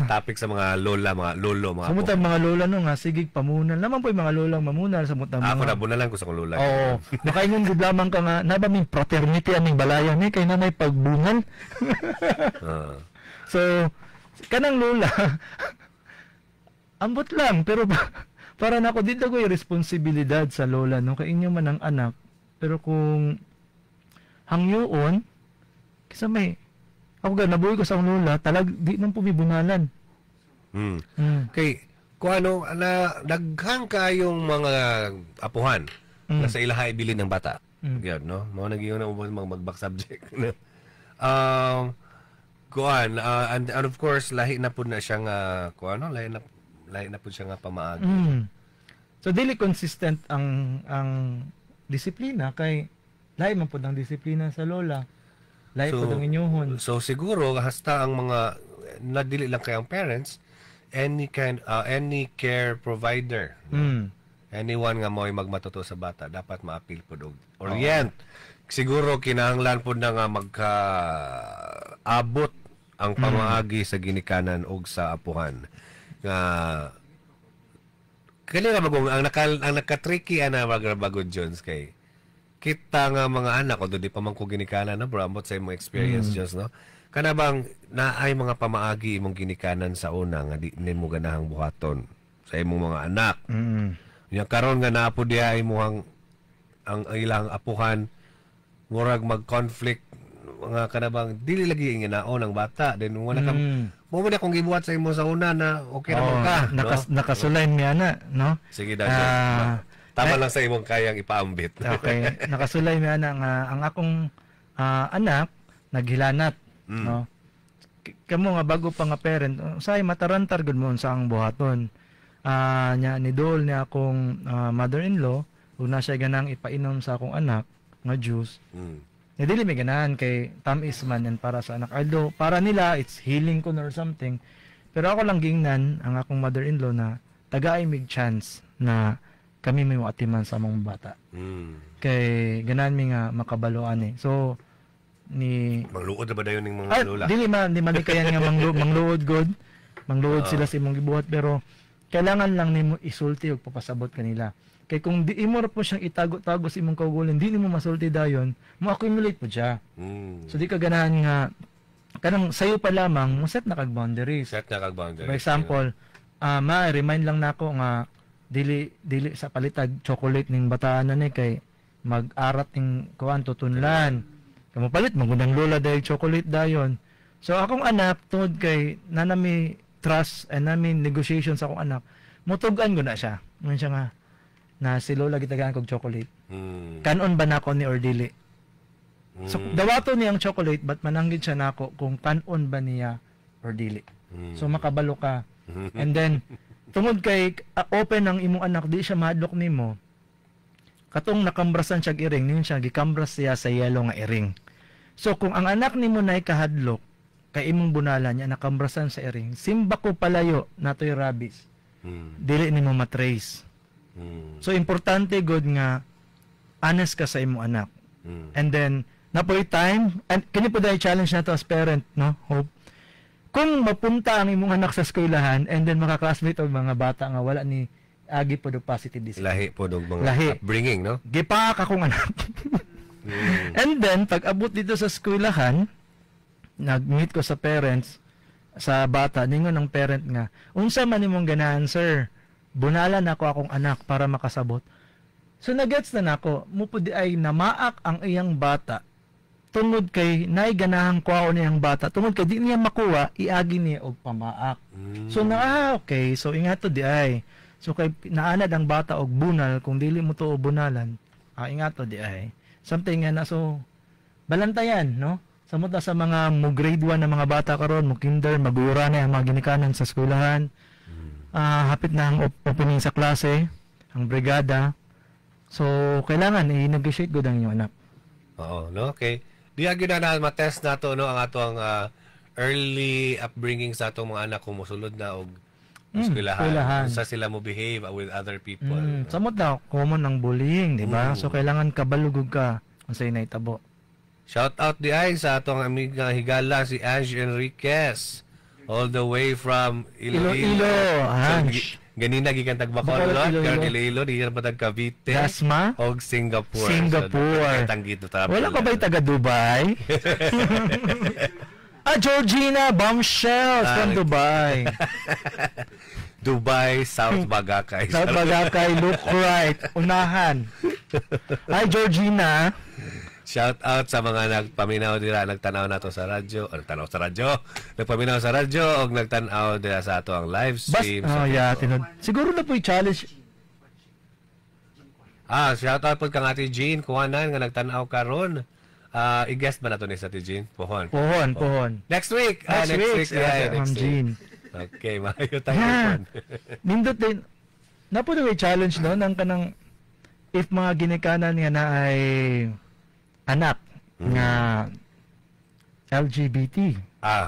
topic sa mga lola, mga lolo, mga Samot apo. ang mga lola no nga sigig pamunal. Naman po yung mga lolang mamunal samot ang Ako mga na bunalan ko sa kong lola. Oo. Makaingon gud lamang ka nga na ba may fraternity aning balayan ni kay na may pagbungal. So kanang lola ambot lang pero para nako dito ko yung responsibilidad sa lola no kay inyo man ang anak pero kung hangyoon kaysa may ako ga nabuhi ko sa akong lola talag di man po may bunalan. Kay kung ano na daghan kayong mga apuhan na sa ilaha ibilin ng bata. Gyud no. Mao nag-iyon ang ubos mga mag-back subject. No? Kuan and of course lahi na pud na siya nga kuan no, lahi na pud siya nga pamaagi. So dili consistent ang disiplina kay lahi man pud ang disiplina sa lola. Lahi pud ang inyuhon. So siguro hasta ang mga nadili lang kay ang parents, any kind any care provider, no? Anyone nga mo'y magmatuto sa bata dapat maapil pud og orient. Siguro kinahanglan pud na nga magka abot ang pamaagi sa ginikanan og sa apuhan nga kani ra bagong ang naka-tricky ana bagod Jones kay kita nga mga anak although di pa man ko ginikanan na bro ambot sa imong experience Jones no kana bang naay mga pamaagi imong ginikanan sa una nga di nimo ganahang buhaton sa imong mga anak. Nya karon nga naa po diha imong ang ilang apuhan murag mag-conflict mga kanabang dili lagi ang ginaon ang bata then wala ka mo man akong gibuhat sa imo sa una na okay ra man ka no? Nakasulay niya na no. Sige daw. Tama lang sa imong kayang ipaambit. Okay, nakasulay mi ana nga ang akong anak naghilanat no. Kamo nga bago pa nga parent, usahay matarantar gud mo unsa ang buhaton. Nya ni dol ni akong mother-in-law ug na siya ganang ipainom sa akong anak nga juice. Ni dili mi ganahan kay tamis man yan para sa anak. Although para nila it's healing ko or something. Pero ako lang gingnan ang akong mother-in-law na tagaay mig chance na kami may atiman sa among bata. Kay ganahan mi nga makabaloan eh. So ni Mangluod na ba dayon ning mga lola? Dili man, di man ni kayan nga mangluod god. Mangluod sila sa imong gibuhat pero kailangan lang nimo isulti ug papasabot kanila. Kay kung di imo ra po siyang itago-tago sa imong kaugalingon, di nimo masulti dayon, mo accumulate po siya. So di ka ganahan nga kanang sayo pa lamang mo set na kag boundaries. Set na kag boundaries. For example, ma-remind lang nako nga dili sa palitag chocolate ning bataan na ni kay mag-arat ning kuan tutunlan. Kamo palit magundang lola dahil chocolate dayon. So akong anak tungod kay nanami trust and nami negotiation sa akong anak, mutug-an ko na siya. Ngun siya nga na si lola gitagaan kog chocolate. Kanon ba nako ni or dili? So dawato niya ang chocolate but mananggid siya nako kung kanon ba niya or dili. So makabalo ka. And then tungod kay open ang imong anak di siya mahadlok nimo. Katong nakambrasan siya iring, niyon siya gikambras siya sa yellow nga iring. So kung ang anak nimo nay kahadlok kay imong bunalan niya nakambrasan sa iring, simba ko palayo natoy rabies. Dili nimo matrace. So importante good nga honest ka sa imong anak. And then napoy time and kini po dahil challenge nato as parent, no? Hope kung mapunta ang imong anak sa eskwelahan and then makaklasmate og mga bata nga wala ni agi po do positive discipline. Lahi po og mga Lahi. Upbringing, no? Gipaak akong anak. And then pag abot dito sa eskwelahan, nag-meet ko sa parents sa bata, ningon ang parent nga, "Unsa man imong ganahan, sir? Bunalan ako akong anak para makasabot." So nagets na nako, mo pud ay namaak ang iyang bata tungod kay nay ganahan ko ako niyang bata tungod kay di niya makuha, iagi niya og pamaak. So na okay, so ingato di ay. So kay naanad ang bata og bunal kung dili mo to bunalan, ingato di ay. Something nga na, so balantayan, no? Samot na sa mga mo grade 1 na mga bata karon, mo kinder, magura na ang mga ginikanan sa eskwelahan. Hapit na ang opening sa klase, ang brigada. So kailangan i-negotiate gud ang inyong anak. Oo, no? Okay. Diya gyud na matest nato, no, ang atong early upbringing sa atong mga anak kung mosulod na og eskwelahan. Eskwelahan. Unsa sila mo behave with other people. Samot na common ang bullying, di ba? So kailangan kabalugog ka unsay nahitabo. Shout out di ay sa atong amiga higala si Ange Enriquez all the way from Iloilo. Iloilo, Ange. So, ganina gikan tag Bacolod, Bacolod, Iloilo. karon Iloilo, di pa tag Cavite. Dasma? Og Singapore. Singapore. So, tanggito ta. Wala ka ba'y taga Dubai? Georgina Bombshells from Dubai. Dubai, South Bagakay. South Bagakay, look right. Unahan. Hi, Georgina. Shout out sa mga nagpaminaw dira, nagtanaw nato sa radyo, or nagtanaw sa radyo, nagpaminaw sa radyo og nagtan-aw dira sa ato ang live Bas, stream. oh, Sa yeah, Facebook. tinod. Siguro na po yung challenge. Shout out po kang Ate Jean Kuhanan nga nagtan-aw karon. I-guest ba nato ni sa Ate Jean? Pohon. Pohon, pohon. Next week. Next Next week, week. Yeah, si next Ma'am week. Jean. Okay, maayo tayo. Yeah. Pohon. Nindot din. Napo na challenge, no, nang kanang if mga ginikanan nga na ay anak nga LGBT.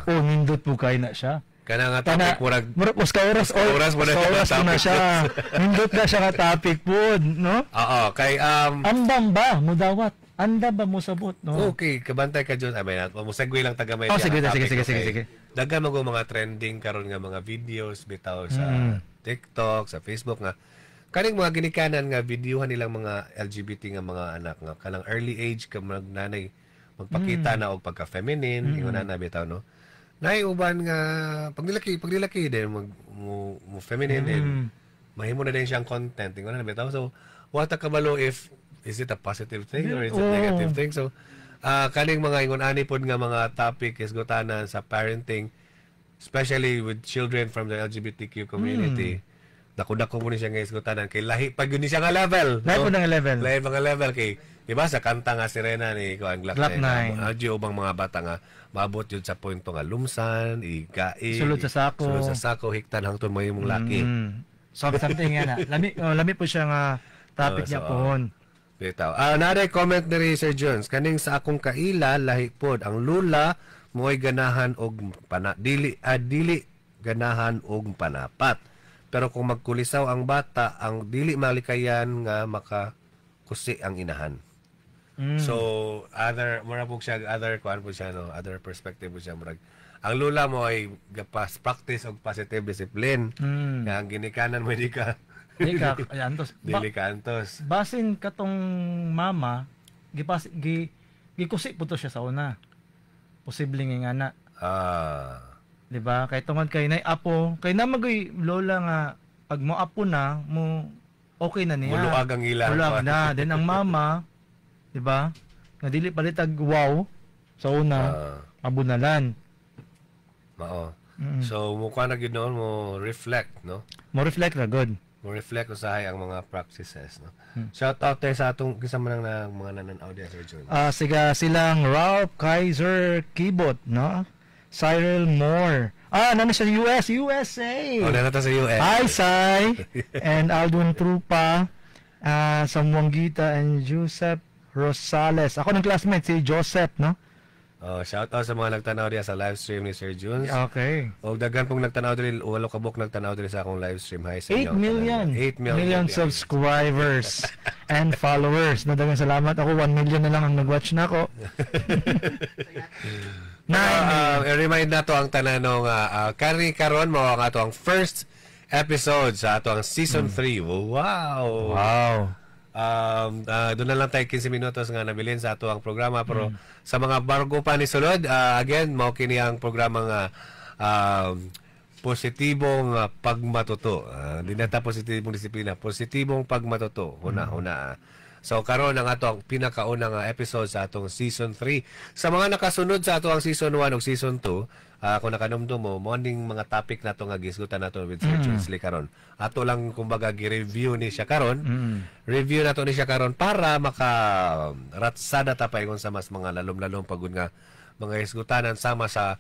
O nindot po kay na siya. Kana nga Kana, topic murag murag uska oras or Oras mo na uska siya oras mo na topic. siya. Nindot na siya nga topic po, no? Oo, kay Andam ba mo dawat? Andam ba mo sabot, no? Okay, kabantay ka John. Ay, may mo segue lang tagamay. Oh, sige, sige, sige, sige, sige. Daghan man mga trending karon nga mga videos bitaw sa TikTok, sa Facebook nga kaning mga ginikanan nga videohan nilang mga LGBT nga mga anak nga kanang early age ka magnanay magpakita na og pagka feminine, ingon na bitaw, no. Nay uban nga pagnilaki din mag mo feminine din. Mahimo na din siyang content ingon na bitaw. So wa ta kabalo if is it a positive thing or is it Oo. negative thing. So kaning mga ingon ani pod nga mga topic is gutanan sa parenting, especially with children from the LGBTQ community. Dako-dako mo ni siya nga isgutanan kay lahi pag yun ni siya nga level. Lahi no? po ng level. Lahi pa nga level kay di ba sa kanta nga Sirena ni kuan Glock Glock 9. 9. Adyo ubang mga bata nga maabot yun sa punto nga lumsan, igai, Sulod sa sako. Sulod sa sako, hiktan hangtod mo imong laki. So something nga na. Lami, oh, lami po siya nga topic Oh, niya so, pohon. Bitaw. Naray comment ni Sir Jones, kaning sa akong kaila lahi pod ang lula mo'y ganahan og pana dili dili ganahan og panapat. Pero kung magkulisaw ang bata, ang dili malikayan nga makakusi ang inahan. So other mura po siya other kuan po siya, no, other perspective po siya, murag ang lula mo ay gapas practice og positive discipline. Nga ang ginikanan mo di ka Di ka ay, antos. dili ka antos. Basin katong mama gipas gi gikusi po to siya sa una. Posible nga na. Di ba? Kay tungod kay nay apo, kay na magoy lola nga pag mo apo na mo okay na niya. Muluag ang ila. Muluag na. Then ang mama, di ba? Nga dili palitag wow sa una, abunalan. Mao. So mukha na gyud noon mo reflect, no? Mo reflect ra good. Mo reflect usahay ang mga practices, no? Shout out tayo sa atong kinsa man ang mga nananaw diya, Sir Jun. Siga silang Ralph Kaiser Kibot, no? Cyril Moore. Nana siya sa US, USA. Oh, nana ta sa US. Hi, Sai. And Aldwin Trupa, Samuanggita and Joseph Rosales. Ako ng classmate, si Joseph, no? Oh, shout out sa mga nagtanaw diya sa live stream ni Sir Junes. Okay. Og daghan pong nagtanaw diri, walo ka buok nagtanaw diri sa akong live stream. Hi sa 8 inyo. million. 8 million. Million subscribers and followers. No, daghang salamat. Ako 1 million na lang ang nag-watch na ako. 9 million. I-remind na to ang tanan nga kani karon mao ang ato ang first episode sa ato ang season 3. Wow. Wow. Doon na lang tayo 15 minutos nga nabilin sa ato ang programa, pero sa mga bargo pa ni sulod, again, mao kini ang programa nga positibong pagmatuto. Di na ta positibong disiplina, positibong pagmatuto. Huna huna. So karon ang ato ang pinakauna nga episode sa atong season 3. Sa mga nakasunod sa ato ang season 1 ug season 2, kung nakanumdum mo, mo ning mga topic nato nga gisgutan nato with Sir Jules karon. Ato lang kumbaga gi-review ni siya karon. Review nato ni siya karon para maka ratsada ta paingon sa mas mga lalom-lalom pagud nga mga hisgutanan sama sa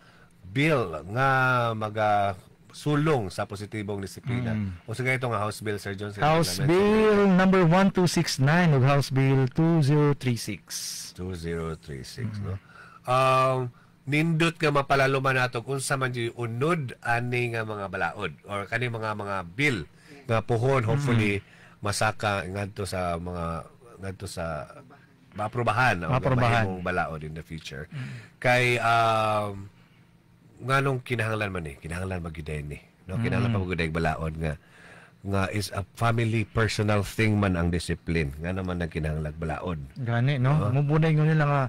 bill nga maga sulong sa positibong disiplina. O sige, ito nga House Bill, Sir John. House Bill number 1269 ug House Bill 2036. 2036, no? Nindot nga mapalaluman nato kung sa man jud unod ani nga mga balaod or kani mga bill nga puhon hopefully masaka ngadto sa mga ngadto sa maaprubahan o Maaprubahan. mahimong balaod in the future. Kay nganong kinahanglan man eh, kinahanglan magyud ni, no? Kinahanglan pa magyud balaod nga nga is a family personal thing man ang discipline, nga naman ang kinahanglan balaod. Gani, no? Mubunay ko nila nga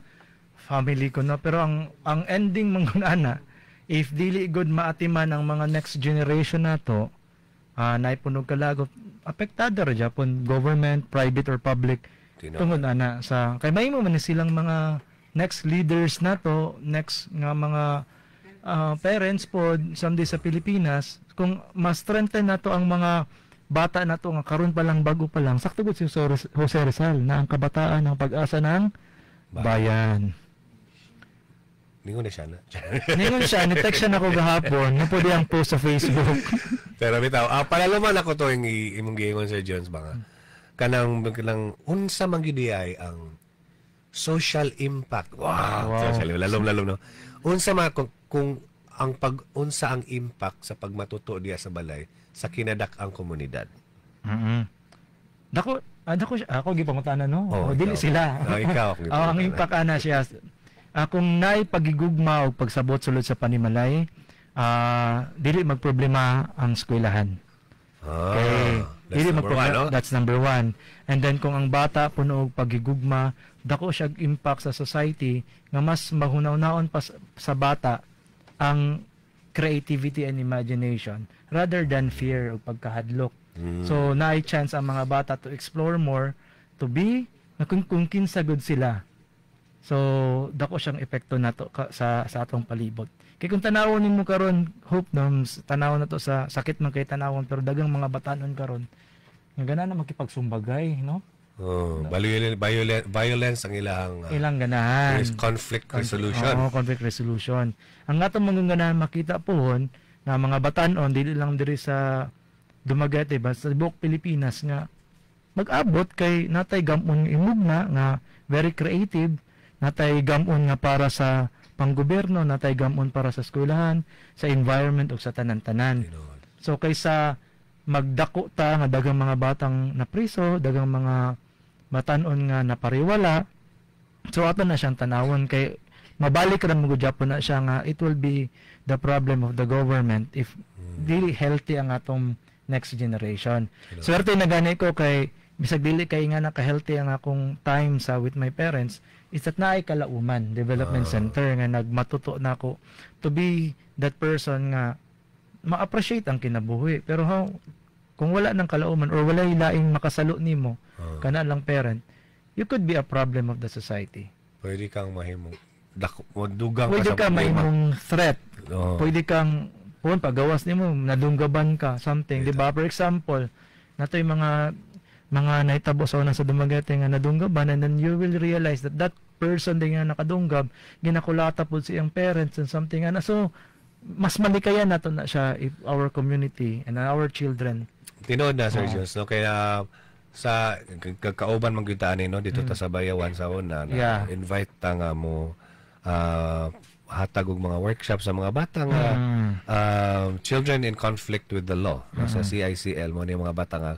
family ko, no? Pero ang ending man gud ana, if dili good maatiman ang mga next generation nato, naipunog kalagot, apektado ra japon government, private or public. Tinuod. Tungod ana sa kay mahimo man ni silang mga next leaders nato, next nga mga parents pod someday sa Pilipinas, kung mas strengthen nato ang mga bata nato nga karon pa lang, bago pa lang, sakto gud si Jose Rizal na ang kabataan ang pag-asa ng bayan. Ningon na siya na. Ningon siya, ni-text siya nako gahapon, na pwede ang post sa Facebook. Pero bitaw, palaluman ako to yung imong giingon, Sir Jones, ba nga. Kanang unsa man gyud ay ang social impact. Wow. Wow. Social, lalom lalom, no. Unsa man kung ang pag unsa ang impact sa pagmatuto diya sa balay sa kinadak-ang komunidad. Dako, dako siya, ako gipangutana, no. Oh, Oh, dili ikaw. sila. Oh, ikaw ako Oh, ang gipangutana. impact ana siya. Kung naay pagigugma o pagsabot sulod sa panimalay, dili magproblema ang eskwelahan. Okay. That's Dili number magproblema. one, no? That's number one. And then kung ang bata puno og pagigugma, dako siya impact sa society nga mas mahunaw-naon pa sa bata ang creativity and imagination rather than fear o pagkahadlok. So naay chance ang mga bata to explore more, to be na kung kinsa gud sila. So dako siyang epekto nato sa atong palibot. Kay kung tanawon nimo karon, Hope, no, tanawon na to sa sakit man kay tanawon, pero dagang mga batanon karon nga gana na makipagsumbagay, no? Oh, violence ang ilang Ilang ganahan. is conflict resolution. Oo, conflict resolution. Ang atong mga ganahan makita pohon nga mga batanon dili lang diri sa Dumaguete ba sa buok Pilipinas nga mag-abot kay natay gamon nga imugna nga very creative, natay gamon nga para sa panggobyerno, natay gamon para sa eskwelahan, sa environment ug sa tanan-tanan. Tinuod. So kaysa magdako ta nga dagang mga batang napriso, dagang mga batanon nga napariwala, so ato na siyang tanawon kay mabalik ra mo gud gyapon na siya nga it will be the problem of the government if dili healthy ang atong next generation. Swerte na gani ko kay bisag dili kay nga naka-healthy ang akong time sa with my parents is that naay Kalauman Development Center nga nagmatuto na ako to be that person nga ma-appreciate ang kinabuhi. Pero how kung wala ng Kalauman or wala laing makasalo nimo kana lang parent, you could be a problem of the society. Pwede kang mahimong dako, dugang Pwede ka ka sa problema. mahimong threat. Oo. Pwede kang kung pagawas nimo nadunggaban ka something, di ba? For example, nato yung mga nahitabo sa una sa Dumaguete nga nadunggaban, and then you will realize that that person din nga nakadunggab ginakulata po siyang parents and something ana. So mas malikayan nato na siya if our community and our children. Tinuod na, Sir Jules, no? Kaya sa kauban man gyud ta ani, no, dito ta sa Bayawan sa una na Yeah. invite ta nga mo hatag og mga workshop sa mga bata nga children in conflict with the law, no? Sa CICL mo ni mga bata nga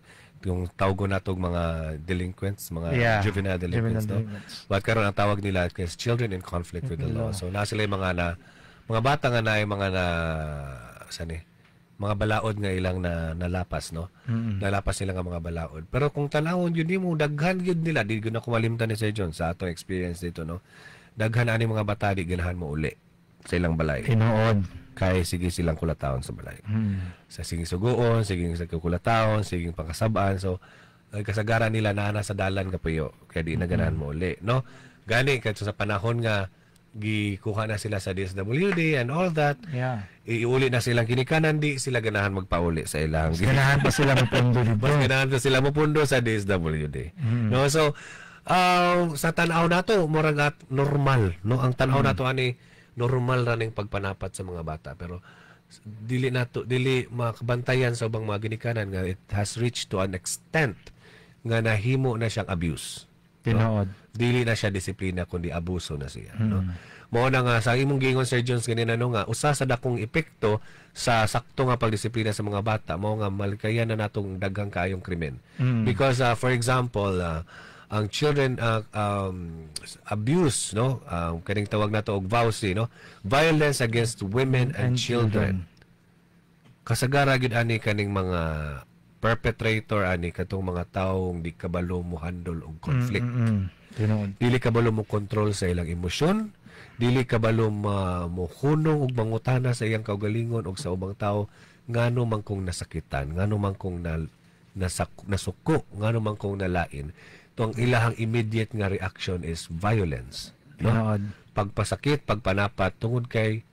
yung tawgon nato og mga delinquents, mga juvenile delinquents, Juvenile no? delinquents. But karon ang tawag nila is children in conflict with the law. So naa sila yung mga na mga bata nga na mga na sani mga balaod nga ilang na nalapas, no? Nalapas nila nga mga balaod. Pero kung tanawon yun nimo, daghan gyud nila, di gyud ako malimtan ni Sir John sa atong experience dito, no? Daghan ani mga bata di ganahan mo uli sa ilang balay. Tinuod. Kay sige silang kulataon sa balay. Sa sige suguon, sige sa kulataon, sige pangkasabaan. So ay kasagaran nila naa na sa dalan kapuyo kaya di na ganahan mo uli, no? Gani kadto sa panahon nga gikuha na sila sa DSWD and all that, iuli na silang ginikanan, di sila ganahan magpauli sa ilang Ganahan pa sila mapundo dito. Mas ganahan pa sila mopundo sa DSWD. No, so sa tan-aw nato murag at normal, no? Ang tan-aw nato ani normal ra ning pagpanapat sa mga bata, pero dili nato dili makabantayan sa ubang mga ginikanan nga it has reached to an extent nga nahimo na siyang abuse. Tinuod. Dili na siya disiplina kundi abuso na siya, no? Mao na nga sa imong giingon, Sir Jones, ganina, no, nga usa sa dakong epekto sa sakto nga pagdisiplina sa mga bata mao nga malikayan na natong daghang kaayong krimen. Because for example, ang children abuse, no, kaning tawag nato og VAWC, no, violence against women and And children. Kasagara gyud ani kaning mga perpetrator ani katong mga taong di kabalo mo handle og conflict. Tinuod. Dili kabalo mo kontrol sa ilang emosyon, dili kabalo ma mo hunong og mangutana sa iyang kaugalingon og sa ubang tao ngano man kong nasakitan, ngano man kong na, nasuko, ngano man kong nalain. To ang ilahang immediate nga reaction is violence, no? Tinuod. Pagpasakit, pagpanapat, tungod kay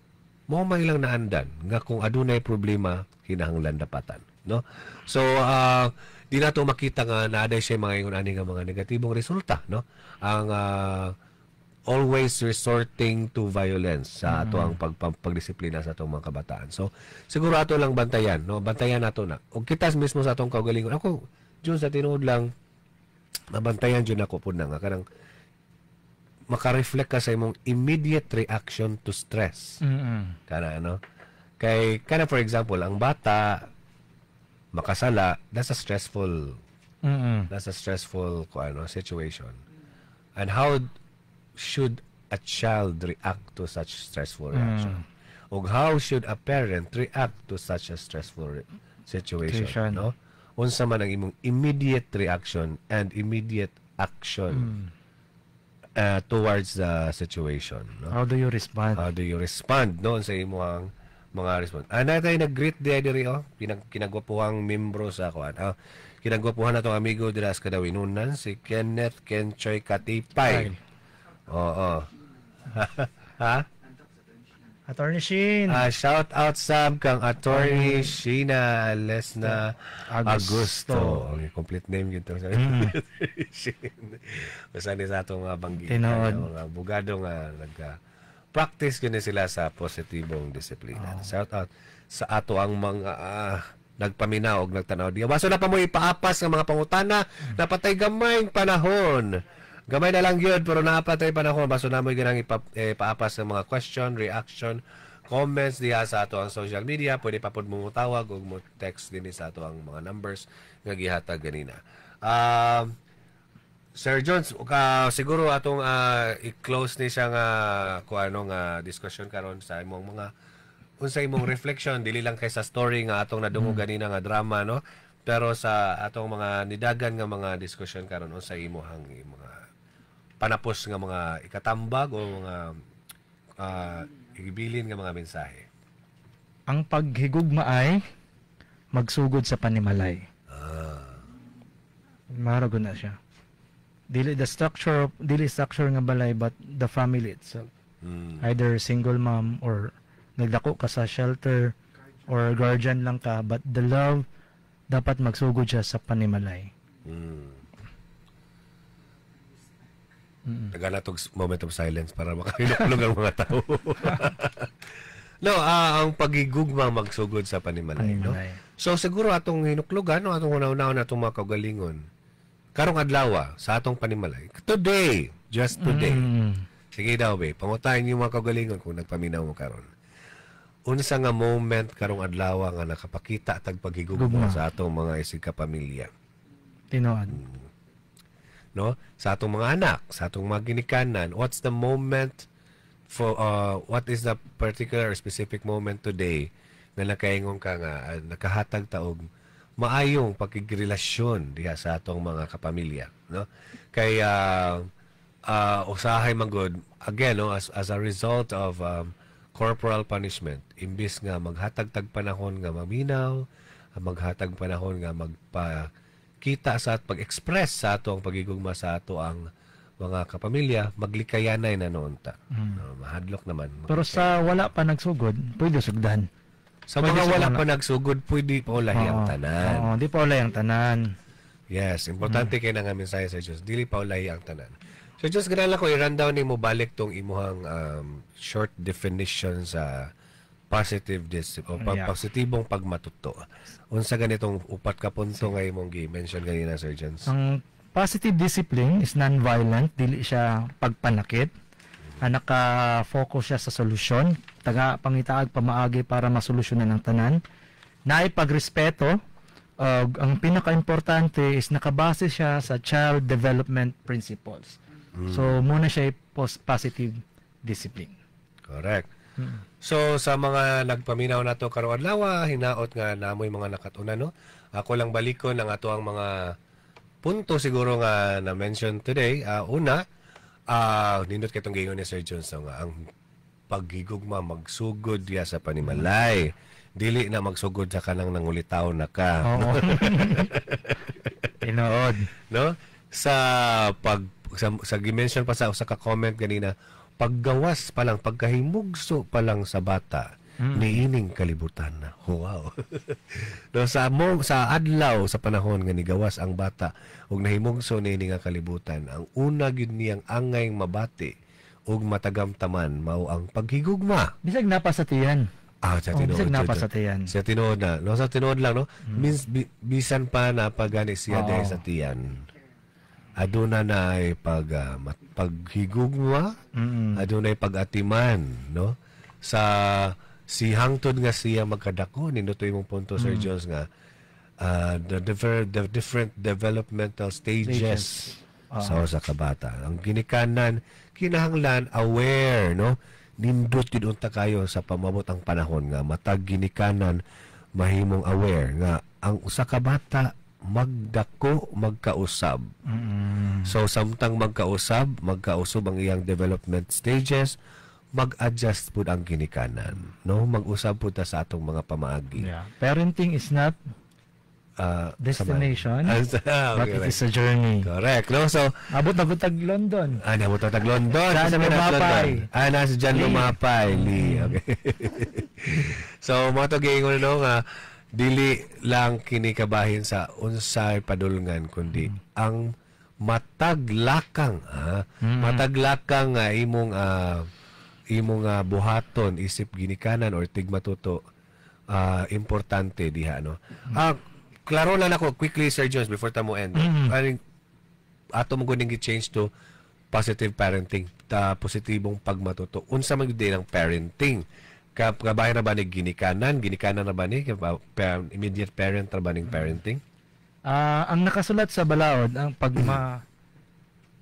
mo man ilang naandan nga kung adunay problema kinahanglan dapatan, no? So di nato makita nga naaday siya mga ingon ani nga mga negatibong resulta, no, ang always resorting to violence sa ato ang pagdisiplina sa atong mga kabataan. So siguro ato lang bantayan, no? Bantayan nato na og kita mismo sa atong kaugalingon. Ako jud, sa tinuod lang, mabantayan jud ako pud na nga kanang maka-reflect ka sa imong immediate reaction to stress. Kana ano kay kana, for example, ang bata makasala, that's a stressful ko ano situation. And how should a child react to such stressful reaction, og how should a parent react to such a stressful situation, Situation. no? Unsa man ang imong immediate reaction and immediate action towards the situation, no? How do you respond? How do you respond, no, sa imong mga response? Ah, na tayo nag-greet di diri oh. Kinagwapuhang membro sa kuan. Ah, kinagwapuhan na tong amigo dira sa Kadawinunan, si Kenneth Kenchoy Katipay. Oo. Ha? Attorney Shin. Ah, shout out sab kang Attorney Sheena Lesna Agusto. Agusto. Ang complete name yun to. Shin. Basta ni sa atong mga banggi. Tinuod. Mga abogado nga nagka practice yun sila sa positibong disiplina. Shout out sa ato ang mga nagpaminaw og nagtanaw diya. Baso na pa mo ipaapas nga mga pangutana, napatay gamay panahon. Gamay na lang yun, pero napatay panahon. Baso na mo ganang ipaapas ng mga question, reaction, comments diha sa ato ang social media. Pwede pa pod mo tawag o mo text din sa ato ang mga numbers nga gihatag ganina. Sir Jones, ka siguro atong i-close ni siya nga kung ano nga discussion karon sa imong mga unsa imong reflection, dili lang kay sa story nga atong nadungog ganina nga drama, no, pero sa atong mga nidagan nga mga discussion karon, unsa imong mga panapos nga mga ikatambag o mga ibilin nga mga mensahe? Ang paghigugma ay magsugod sa panimalay. Marago na siya. Dili the structure, dili structure nga balay, but the family itself. Either single mom or nagdako ka sa shelter or guardian lang ka, but the love dapat magsugod siya sa panimalay. Tagana tog moment of silence para makahinuklog ang mga tao. No, ang pagigugma magsugod sa panimalay, no? Panimalay. So siguro atong hinuklogan, no, atong una-unahon atong mga kaugalingon. Karong adlaw sa atong panimalay. Today, just today. Sige daw be, pangutahin yung mga kagalingon kung nagpaminaw mo karon. Unsa nga moment karong adlaw nga nakapakita tag paghigugma Gugma. sa atong mga isig kapamilya, Tinuod. No? Sa atong mga anak, sa atong mga ginikanan, what's the moment for what is the particular or specific moment today na nakaingon ka nga nakahatag ta og maayong pakigrelasyon diha sa atong mga kapamilya, no? Kay usahay man gud again, no, as a result of corporal punishment, imbis nga maghatag tag panahon nga maminaw, maghatag panahon nga magpakita sa at pag-express sa ato ang pagigugma sa ato ang mga kapamilya, maglikayanay na noon ta. No, mahadlok naman. Pero sa wala pa nagsugod, pwede sugdan. Sa pwede mga sa wala pa nagsugod, pwede pa ulahi ang Oo. tanan. Oo, di pa ulay ang tanan. Yes, importante kay na nga mensahe sa Diyos. Dili pa ulahi ang tanan. So just ganahan lang ko i-rundown nimo balik tong imuhang short definition sa positive o positibong pagmatuto. Unsa ganitong upat ka punto nga imong gi-mention ganina, Sir Jones? Ang positive discipline is non-violent, dili siya pagpanakit. Naka-focus siya sa solusyon, taga pangitaag pamaagi para masolusyonan ang tanan. Naay pagrespeto, ug ang pinaka-importante is nakabase siya sa child development principles. So muna siya positive discipline. Correct. So sa mga nagpaminaw nato karong adlaw, hinaot nga namoy mga nakatuna, no. Ako lang balikon ang ato ang mga punto siguro nga na-mention today. Una, nindot kay tong giingon ni Sir Jones, no, nga ang paghigugma magsugod diya sa panimalay. Dili na magsugod sa kanang nangulitaw na ka. Oo. Tinuod. No? Sa pag sa gi-mention pa sa usa ka comment ganina, paggawas pa lang, pagkahimugso pa lang sa bata niining kalibutan na. Wow. No, sa mo sa adlaw sa panahon nga nigawas ang bata ug nahimugso niini nga kalibutan, ang una gyud niyang angay mabati ug matagamtaman mao ang paghigugma. Bisag napa sa tiyan. Ah, sa Oh, tinuod. bisag napa Sir sa tiyan. Sa tinuod na. No, sa tinuod lang, no? Means, bisan pa na pagani siya dahil sa tiyan. Aduna na ay paghigugma, aduna ay pag-atiman, no? Sa si hangtod nga siya magkadako, nindot imong punto, Sir Jones, nga the different developmental stages, sa usa ka bata. Ang ginikanan kinahanglan aware, no? Nindot gyud unta kayo sa pamabot ang panahon nga matag ginikanan mahimong aware nga ang usa ka bata magdako magkausab. So samtang magkausab, magkausab ang iyang development stages, mag-adjust pud ang ginikanan, no? Mag-usab pud ta sa atong mga pamaagi. Yeah. Parenting is not destination, but it is a journey. Correct, no? So, Abot na tag London. Ah, nabot na tag London. Jan Sa Lumapay. London. Ah, nasa Jan Lee. Lumapay. Lee. Okay. So, mga to giingon, no, nga dili lang kini kabahin sa unsay padulngan kundi ang mataglakang mataglakang nga imong imong buhaton isip ginikanan or tigmatuto, importante diha, no? Klaro lang ako quickly, Sir Jones, before ta mo end. Aning ato mo kuning gi-change to positive parenting, ta positibong pagmatuto. Unsa man gyud ang parenting? Kabahin na ba ni ginikanan, ginikanan na ba ni immediate parent ra ba ning parenting? Ah, ang nakasulat sa balaod, ang pagma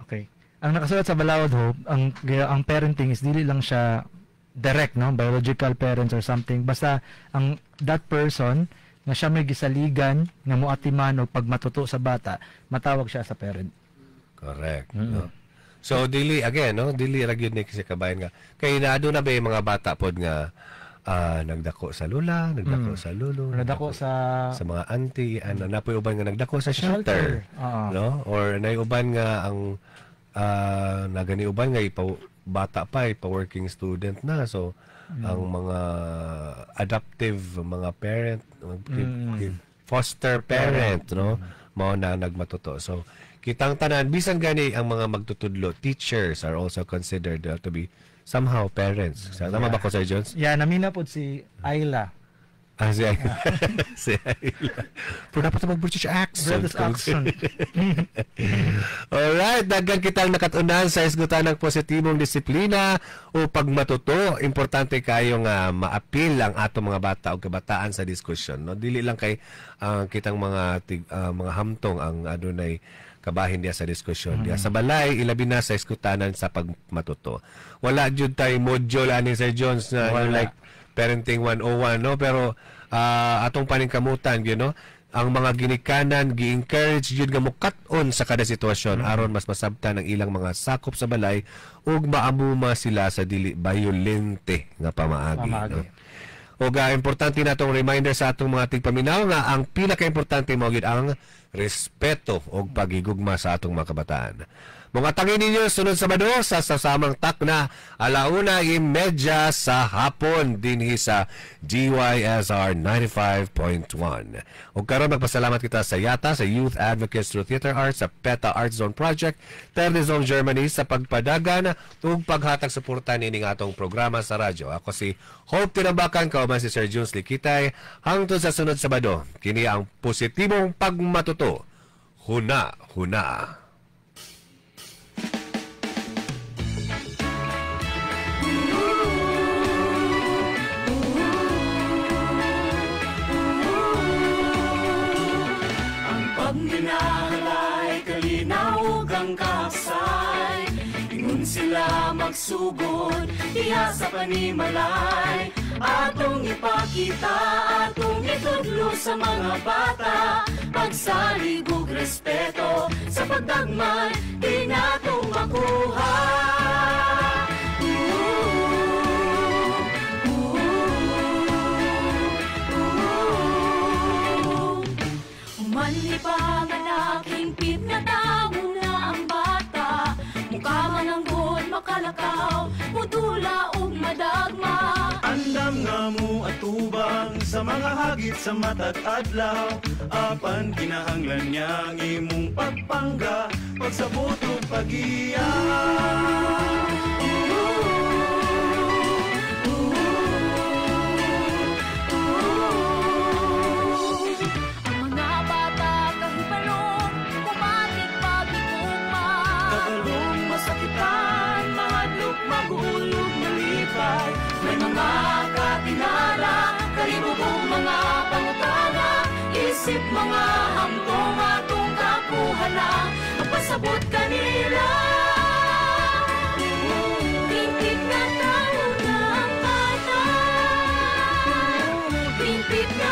Okay. Ang nakasulat sa balaod ho, ang parenting is dili lang siya direct, no, biological parents or something. Basta ang that person nga siya may gisaligan nga moatiman og pagmatuto sa bata, matawag siya sa parent. Correct. No? So dili again, no, dili ra gyud ni kasi kabahin nga kay naado na ba yung mga bata pod nga nagdako sa lola, nagdako sa lolo, Nagdako sa sa mga auntie, ano, napoy uban nga nagdako sa shelter. Shelter. Oo. No? Or nay uban nga ang nagani uban nga ipa bata pa ipa working student na, so ang mga adoptive mga parent, foster parent, no, mao na nagmatuto. So kitang tanan, bisan gani ang mga magtutudlo, teachers are also considered to be somehow parents. So, tama ba ko, Sir Jones? Yeah, namina pod si Ayla. Ah, si Ayla. Si Ayla. Pero dapat mag-British accent. British accent. Alright, daghan kitang nakatunan sa isgutan ng positibong disiplina o pagmatuto. Importante kayo nga maapil ang atong mga bata o kabataan sa diskusyon. No? Dili lang kay kitang mga mga hamtong ang adunay kabahin diya sa diskusyon diya sa balay, ilabi na sa iskutanan sa pagmatuto. Wala jud tay module ani, Sir Jones, na yung Wala. like parenting 101, no, pero atong paningkamutan gyud, no, ang mga ginikanan gi-encourage jud nga mukat-on sa kada sitwasyon aron mas masabtan ang ilang mga sakop sa balay ug maamuma sila sa dili violente nga pamaagi, Pamaagi. no? Ug importante na atong reminder sa atong mga tigpaminaw nga ang pinakaimportante mao gyud ang respeto ug pagigugma sa atong mga kabataan. Mga tangin ninyo sunod Sabado sa sasamang takna, 1:30 sa hapon, dinhi sa DYSR 95.1. Ug karon magpasalamat kita sa YATA, sa Youth Advocates through Theater Arts, sa PETA Art Zone Project, Zone Germany sa pagpadagan ug paghatag suporta nining atong programa sa radyo. Ako si Hope Tinambakan, kauban si Sir Junes Likitay. Hangtod sa sunod Sabado, kini ang positibong pagmatuto. Huna, huna. Ang pagminahalay, kalinaw ug ang kahapsay. Ingon sila magsugod, diha sa panimalay. Atong ipakita, atong itudlo sa mga bata. Pagsalig ug respeto sa pagdagman, di natong makuha. Ooh, ooh, ooh. Human ni panganak, hingpit nga tao na ang bata. Mukha man ang god makalakaw, mudula ug madagma. Andam nga mo atubang sa mga hagit sa matag adlaw, apan kinahanglan niya ang imong pagpangga, pagsabot ug pagiya. Ang mga bata kahibalong, kumatig pagigugma. Kabalong masakitan, mahadlok magulog malipay. May mga katinala, kalibog mga pangutana. Isip mga hamtong atong kakuha na, magpasabot kanila. Hingpit nga tao na ang bata. Hingpit nga